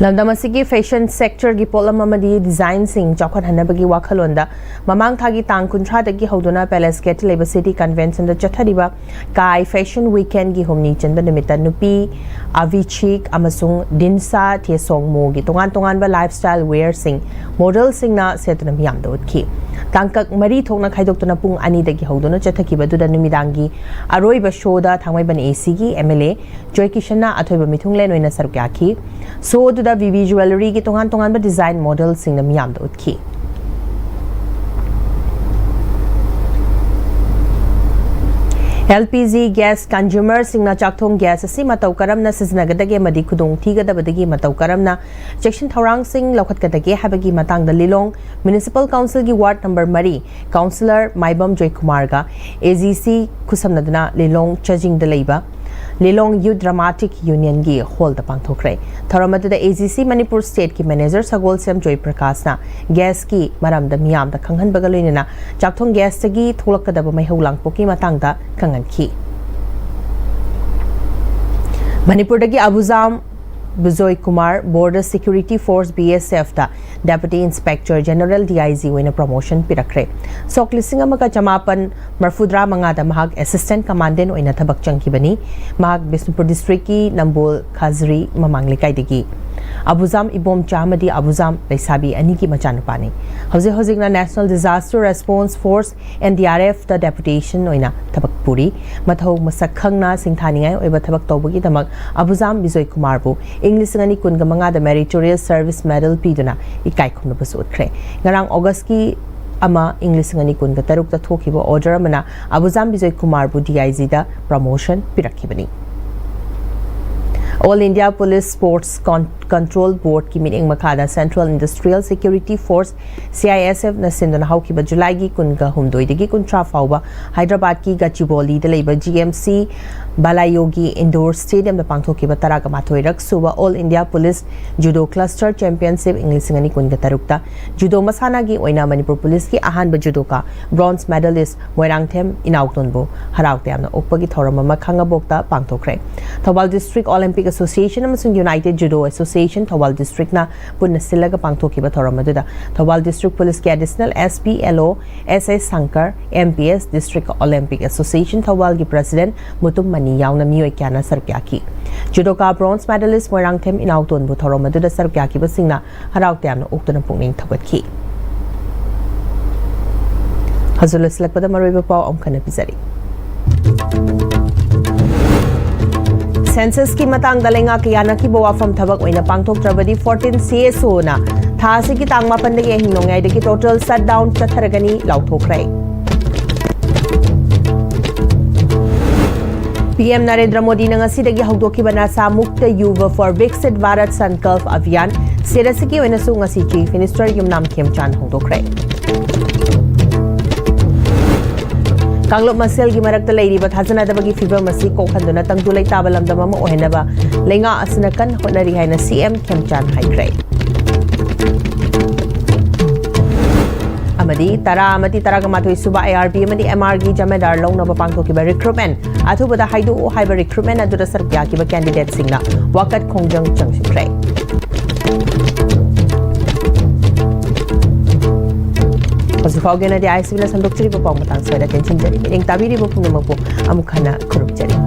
ꯂꯝꯗꯝ ꯑꯁꯤꯒꯤ fashion sectorꯒꯤ ꯄꯣꯠꯂꯝ ꯑꯃꯗꯤ designꯁꯤꯡ ꯆꯥꯎꯈꯠꯍꯟꯅꯕꯒꯤ ꯋꯥꯈꯜꯂꯣꯟꯗ ꯃꯃꯥꯡ ꯊꯥꯒꯤ ꯇꯥꯡ ꯀꯨꯟꯊ꯭ꯔꯥꯗꯒꯤ ꯍꯧꯗꯨꯅ Palace Gateꯇ ꯂꯩꯕ City Conventionꯗ ꯆꯠꯊꯔꯤꯕ ꯀꯥꯏ Fashion Weekendꯒꯤ ꯍꯨꯝꯅꯤ ꯆꯟꯕ ꯅꯨꯃꯤꯠꯇ ꯅꯨꯄꯤ ꯑꯚꯤꯆꯤꯛ ꯑꯃꯁꯨꯡ ꯗꯤꯟꯁꯥ ꯊꯦꯁꯣꯡꯃꯣꯒꯤ ꯇꯣꯉꯥꯟ ꯇꯣꯉꯥꯟꯕ lifestyle wearꯁꯤꯡ modelꯁꯤꯡꯅ ꯁꯦꯠꯇꯨꯅ ꯃꯤꯌꯥꯝꯗ ꯎꯠꯈꯤ꯫ ꯇꯥꯡꯀꯛ ꯃꯔꯤ ꯊꯣꯛꯅ ꯈꯥꯏꯗꯣꯛꯇꯨꯅ ꯄꯨꯡ ꯑꯅꯤꯗꯒꯤ ꯍꯧꯗꯨꯅ ꯆꯠꯊꯈꯤꯕ ꯑꯗꯨꯗ ꯅꯨꯃꯤꯗꯥꯡꯒꯤ ꯑꯔꯣꯏꯕ showꯗ ꯊꯥꯡꯃꯩꯕꯟ ACꯒꯤ MLA ꯖꯣꯏꯀꯤꯁꯟꯅ ꯑꯊꯣꯏꯕ ꯃꯤꯊꯨꯡꯂꯦꯟ ꯑꯣꯏꯅ ꯁꯔꯨꯛ ꯌꯥꯈꯤ꯫ Show ꯑꯗꯨꯗ VV Jewelleryꯒꯤ ꯇꯣꯉꯥꯟ ꯇꯣꯉꯥꯟꯕ design modelꯁꯤꯡꯅ ꯃꯤꯌꯥꯝꯗ ꯎꯠꯈꯤ꯫ LPG gas consumerꯁꯤꯡꯅ ꯆꯥꯛꯊꯣꯡ gas ꯑꯁꯤ ꯃꯇꯧ ꯀꯔꯝꯅ ꯁꯤꯖꯤꯟꯅꯒꯗꯒꯦ ꯑꯃꯗꯤ ꯈꯨꯗꯣꯡ ꯊꯤꯒꯗꯕꯗꯒꯤ ꯃꯇꯧ ꯀꯔꯝꯅ ꯆꯦꯛꯁꯤꯟ ꯊꯧꯔꯥꯡꯁꯤꯡ ꯂꯧꯈꯠꯀꯗꯒꯦ ꯍꯥꯏꯕꯒꯤ ꯃꯇꯥꯡꯗ ꯂꯤꯂꯣꯡ Municipal Councilꯒꯤ ward number ꯃꯔꯤ Councillor ꯃꯥꯏꯕꯝ ꯖꯣꯏꯀꯨꯃꯥꯔꯒ AGC ꯈꯨꯠꯁꯝꯅꯗꯨꯅ ꯂꯤꯂꯣꯡ ꯆꯥꯖꯤꯡꯗ ꯂꯩꯕ ꯂꯤꯂꯣꯡ Youth Dramatic Unionꯒꯤ hallꯗ ꯄꯥꯡꯊꯣꯛꯈ꯭ꯔꯦ꯫ ꯊꯧꯔꯝ ꯑꯗꯨꯗ AGC ꯃꯅꯤꯄꯨꯔ stateꯀꯤ manager ꯁꯒꯣꯜꯁꯦꯝ ꯖꯣꯏꯄ꯭ꯔꯀꯥꯁꯅ gasꯀꯤ ꯃꯔꯝꯗ ꯃꯤꯌꯥꯝꯗ ꯈꯪꯍꯟꯕꯒ ꯂꯣꯏꯅꯅ ꯆꯥꯛꯊꯣꯡ gasꯇꯒꯤ ꯊꯣꯛꯂꯛꯀꯗꯕ ꯃꯩꯍꯧ ꯂꯥꯡꯄꯣꯛꯀꯤ ꯃꯇꯥꯡꯗ ꯈꯪꯍꯟꯈꯤ꯫ ꯃꯅꯤꯄꯨꯔꯗꯒꯤ ꯑꯕꯨꯖꯥꯝ Bijoy Kumar Border Security Force, B S F ꯇ Deputy Inspector General, D I G ꯑꯣꯏꯅ promotion ꯄꯤꯔꯛꯈ꯭ꯔꯦ꯫ ꯁꯣꯛ ꯂꯤꯁꯤꯡ ꯑꯃꯒ ꯆꯃꯥꯄꯟ ꯃꯔꯐꯨꯇꯔꯥ ꯃꯉꯥꯗ ꯃꯍꯥꯛ Assistant Commandant ꯑꯣꯏꯅ ꯊꯕꯛ ꯆꯪꯈꯤꯕꯅꯤ꯫ ꯃꯍꯥꯛ ꯕꯤꯁꯅꯨꯄꯨꯔ district ꯀꯤ ꯅꯝꯕꯣꯜ ꯈꯥꯖꯔꯤ ꯃꯃꯥꯡ ꯂꯩꯀꯥꯏꯗꯒꯤ꯫ ꯑꯕꯨꯖꯥꯝ ꯏꯕꯣꯝꯆꯥ ꯑꯃꯗꯤ ꯑꯕꯨꯖꯥꯝ ꯂꯩꯁꯥꯕꯤ ꯑꯅꯤꯒꯤ ꯃꯆꯥꯅꯨꯄꯥꯅꯤ꯫ ꯍꯧꯖꯤꯛ ꯍꯧꯖꯤꯛꯅ National Disaster Response Force, N D R F ꯇ deputation ꯑꯣꯏꯅ ꯊꯕꯛ ꯄꯨꯔꯤ꯫ ꯃꯊꯧ ꯃꯁꯛ ꯈꯪꯅ ꯁꯤꯡꯊꯥꯅꯤꯡꯉꯥꯏ ꯑꯣꯏꯕ ꯊꯕꯛ ꯇꯧꯕꯒꯤꯗꯃꯛ ꯑꯕꯨꯖꯥꯝ ꯕꯤꯖꯣꯏ ꯀꯨꯃꯥꯔꯕꯨ ꯏꯪ ꯂꯤꯁꯤꯡ ꯑꯅꯤ ꯀꯨꯟꯒ ꯃꯉꯥꯗ Meritorious Service Medal ꯄꯤꯗꯨꯅ ꯏꯀꯥꯏ ꯈꯨꯝꯅꯕꯁꯨ ꯎꯠꯈ꯭ꯔꯦ꯫ ꯉꯔꯥꯡ August ꯀꯤ ꯑꯃ, ꯏꯪ ꯂꯤꯁꯤꯡ ꯑꯅꯤ ꯀꯨꯟꯒ ꯇꯔꯨꯛꯇ ꯊꯣꯛꯈꯤꯕ order ꯑꯃꯅ ꯑꯕꯨꯖꯥꯝ Bijoy ꯀꯨꯃꯥꯔꯕꯨ D I G the promotion ꯄꯤꯔꯛꯈꯤꯕꯅꯤ꯫ All India Police Sports Con-, Control Board ꯀꯤ ꯃꯤꯠꯌꯦꯡ ꯃꯈꯥꯗ Central Industrial Security Force, C I S F ꯅ ꯁꯤꯟꯗꯨꯅ ꯍꯧꯈꯤꯕ ꯖꯨꯂꯥꯏꯒꯤ ꯀꯨꯟꯒ ꯍꯨꯝꯗꯣꯏꯗꯒꯤ ꯀꯨꯟꯊ꯭ꯔꯥ ꯐꯥꯎꯕ ꯍꯥꯏꯗ꯭ꯔꯕꯥꯗꯀꯤ ꯒꯆꯤꯕꯣꯂꯤꯗ ꯂꯩꯕ G M C ꯕꯥꯂꯥꯌꯣꯒꯤ Indoor Stadium ꯗ ꯄꯥꯡꯊꯣꯛꯈꯤꯕ ꯇꯔꯥꯒ ꯃꯥꯊꯣꯏ ꯔꯛ ꯁꯨꯕ All India Police Judo Cluster Championship ꯏꯪ ꯂꯤꯁꯤꯡ ꯑꯅꯤ ꯀꯨꯟꯒ ꯇꯔꯨꯛꯇ judo ꯃꯁꯥꯟꯅꯒꯤ ꯑꯣꯏꯅ ꯃꯅꯤꯄꯨꯔ police ꯀꯤ ꯑꯍꯥꯟꯕ judoka bronze medalist ꯃꯣꯏꯔꯥꯡꯊꯦꯝ ꯏꯅꯥꯎꯇꯣꯟꯕꯨ ꯍꯔꯥꯎ ꯇꯌꯥꯝꯅ ꯑꯣꯛꯄꯒꯤ ꯊꯧꯔꯝ ꯑꯃ ꯈꯥꯡꯉꯕꯣꯛꯇ ꯄꯥꯡꯊꯣꯛꯈ꯭ꯔꯦ꯫ ꯊꯧꯕꯥꯜ District Olympic Association ꯑꯃꯁꯨꯡ United Judo Association Thoubal district ꯅ ꯄꯨꯟꯅ ꯁꯤꯜꯂꯒ ꯄꯥꯡꯊꯣꯛꯈꯤꯕ ꯊꯧꯔꯝ ꯑꯗꯨꯗ ꯊꯧꯕꯥꯜ District Police ꯀꯤ Additional S P, L O, S S Shankar, M P S, District Olympic Association ꯊꯧꯕꯥꯜꯒꯤ President ꯃꯨꯇꯨꯝ ꯃꯅꯤ ꯌꯥꯎꯅ ꯃꯤꯑꯣꯏ ꯀꯌꯥꯅ ꯁꯔꯨꯛ ꯌꯥꯈꯤ꯫ Judoka bronze medalist ꯃꯣꯏꯔꯥꯡꯊꯦꯝ ꯏꯅꯥꯎꯇꯣꯟꯕꯨ ꯊꯧꯔꯝ ꯑꯗꯨꯗ ꯁꯔꯨꯛ ꯌꯥꯈꯤꯕꯁꯤꯡꯅ ꯍꯔꯥꯎ ꯇꯌꯥꯝꯅ ꯑꯣꯛꯇꯨꯅ ꯄꯨꯛꯅꯤꯡ ꯊꯧꯒꯠꯈꯤ꯫ ꯍꯧꯖꯤꯛ ꯂꯣꯏꯁꯤꯜꯂꯛꯄꯗ ꯃꯔꯨꯑꯣꯏꯕ ꯄꯥꯎ ꯑꯃꯨꯛ ꯍꯟꯅ ꯄꯤꯖꯔꯤ꯫ Census ꯀꯤ ꯃꯇꯥꯡꯗ ꯂꯩꯉꯥꯛꯀ ꯌꯥꯅꯈꯤꯕ ꯋꯥꯐꯝ ꯊꯕꯛ ꯑꯣꯏꯅ ꯄꯥꯡꯊꯣꯛꯇ꯭ꯔꯕꯗꯤ fourteen C S O ꯅ ꯊꯥ ꯑꯁꯤꯒꯤ ꯇꯥꯡ ꯃꯥꯄꯟꯗꯒꯤ ꯑꯍꯤꯡ ꯅꯣꯡꯌꯥꯏꯗꯒꯤ total shutdown ꯆꯠꯊꯔꯒꯅꯤ ꯂꯥꯎꯊꯣꯛꯈ꯭ꯔꯦ꯫ P M Narendra ꯃꯣꯗꯤꯅ ꯉꯁꯤꯗꯒꯤ ꯍꯧꯗꯣꯛꯈꯤꯕ Nasha Mukt Yuva for Viksit Bharat Sankalp Abhiyan, state ꯑꯁꯤꯒꯤ ꯑꯣꯏꯅꯁꯨ ꯉꯁꯤ Chief Minister ꯌꯨꯝꯅꯥꯝ ꯈꯦꯝꯆꯥꯟ ꯍꯧꯗꯣꯛꯈ꯭ꯔꯦ꯫ ꯀꯥꯡꯂꯨꯞ ꯃꯁꯦꯜꯒꯤ ꯃꯔꯛꯇ ꯂꯩꯔꯤꯕ ꯊꯥꯖꯅꯗꯕꯒꯤ ꯐꯤꯚꯝ ꯑꯁꯤ ꯀꯣꯛꯍꯟꯗꯨꯅ ꯇꯪꯗꯨ ꯂꯩꯇꯥꯕ ꯂꯝꯗꯝ ꯑꯃ ꯑꯣꯏꯍꯟꯅꯕ ꯂꯩꯉꯥꯛ ꯑꯁꯤꯅ ꯀꯟꯅ ꯍꯣꯠꯅꯔꯤ ꯍꯥꯏꯅ C M ꯈꯦꯝꯆꯥꯟ ꯍꯥꯏꯈ꯭ꯔꯦ꯫ ꯑꯃꯗꯤ ꯇꯔꯥ ꯑꯃꯗꯤ ꯇꯔꯥꯒ ꯃꯥꯊꯣꯏ ꯁꯨꯕ ꯑꯥꯏ ꯑꯥꯔ ꯕꯤ ꯑꯃꯗꯤ ꯑꯦꯝ ꯑꯥꯔꯒꯤ ꯖꯃꯦꯗꯥꯔ ꯂꯧꯅꯕ ꯄꯥꯡꯊꯣꯛꯈꯤꯕ ꯔꯤꯀ꯭ꯔꯨꯠꯃꯦꯟ ꯑꯊꯨꯕꯗ ꯍꯥꯏꯗꯣꯛꯎ ꯍꯥꯏꯕ ꯔꯤꯀ꯭ꯔꯨꯠꯃꯦꯟ ꯑꯗꯨꯗ ꯁꯔꯨꯛ ꯌꯥꯈꯤꯕ ꯀꯦꯟꯗꯤꯗꯦꯠꯁꯤꯡꯅ ꯋꯥꯀꯠ ꯈꯣꯡꯖꯪ ꯆꯪꯁꯤꯟꯈ꯭ꯔꯦ꯫ ꯍꯧꯖꯤꯛ ꯐꯥꯎꯒꯤ ꯑꯣꯏꯅꯗꯤ ꯑꯥꯏ ꯑꯦꯁ ꯕꯤꯅ ꯁꯟꯗꯣꯛꯆꯔꯤꯕ ꯄꯥꯎ ꯃꯇꯥꯡ ꯁ꯭ꯋꯥꯏꯗ ꯇꯦꯟꯁꯤꯟꯖꯔꯤ꯫ ꯃꯤꯠꯌꯦꯡ ꯇꯥꯕꯤꯔꯤꯕ ꯄꯨꯝꯅꯃꯛꯄꯨ ꯑꯃꯨꯛ ꯍꯟꯅ ꯈꯨꯔꯨꯝꯖꯔꯤ꯫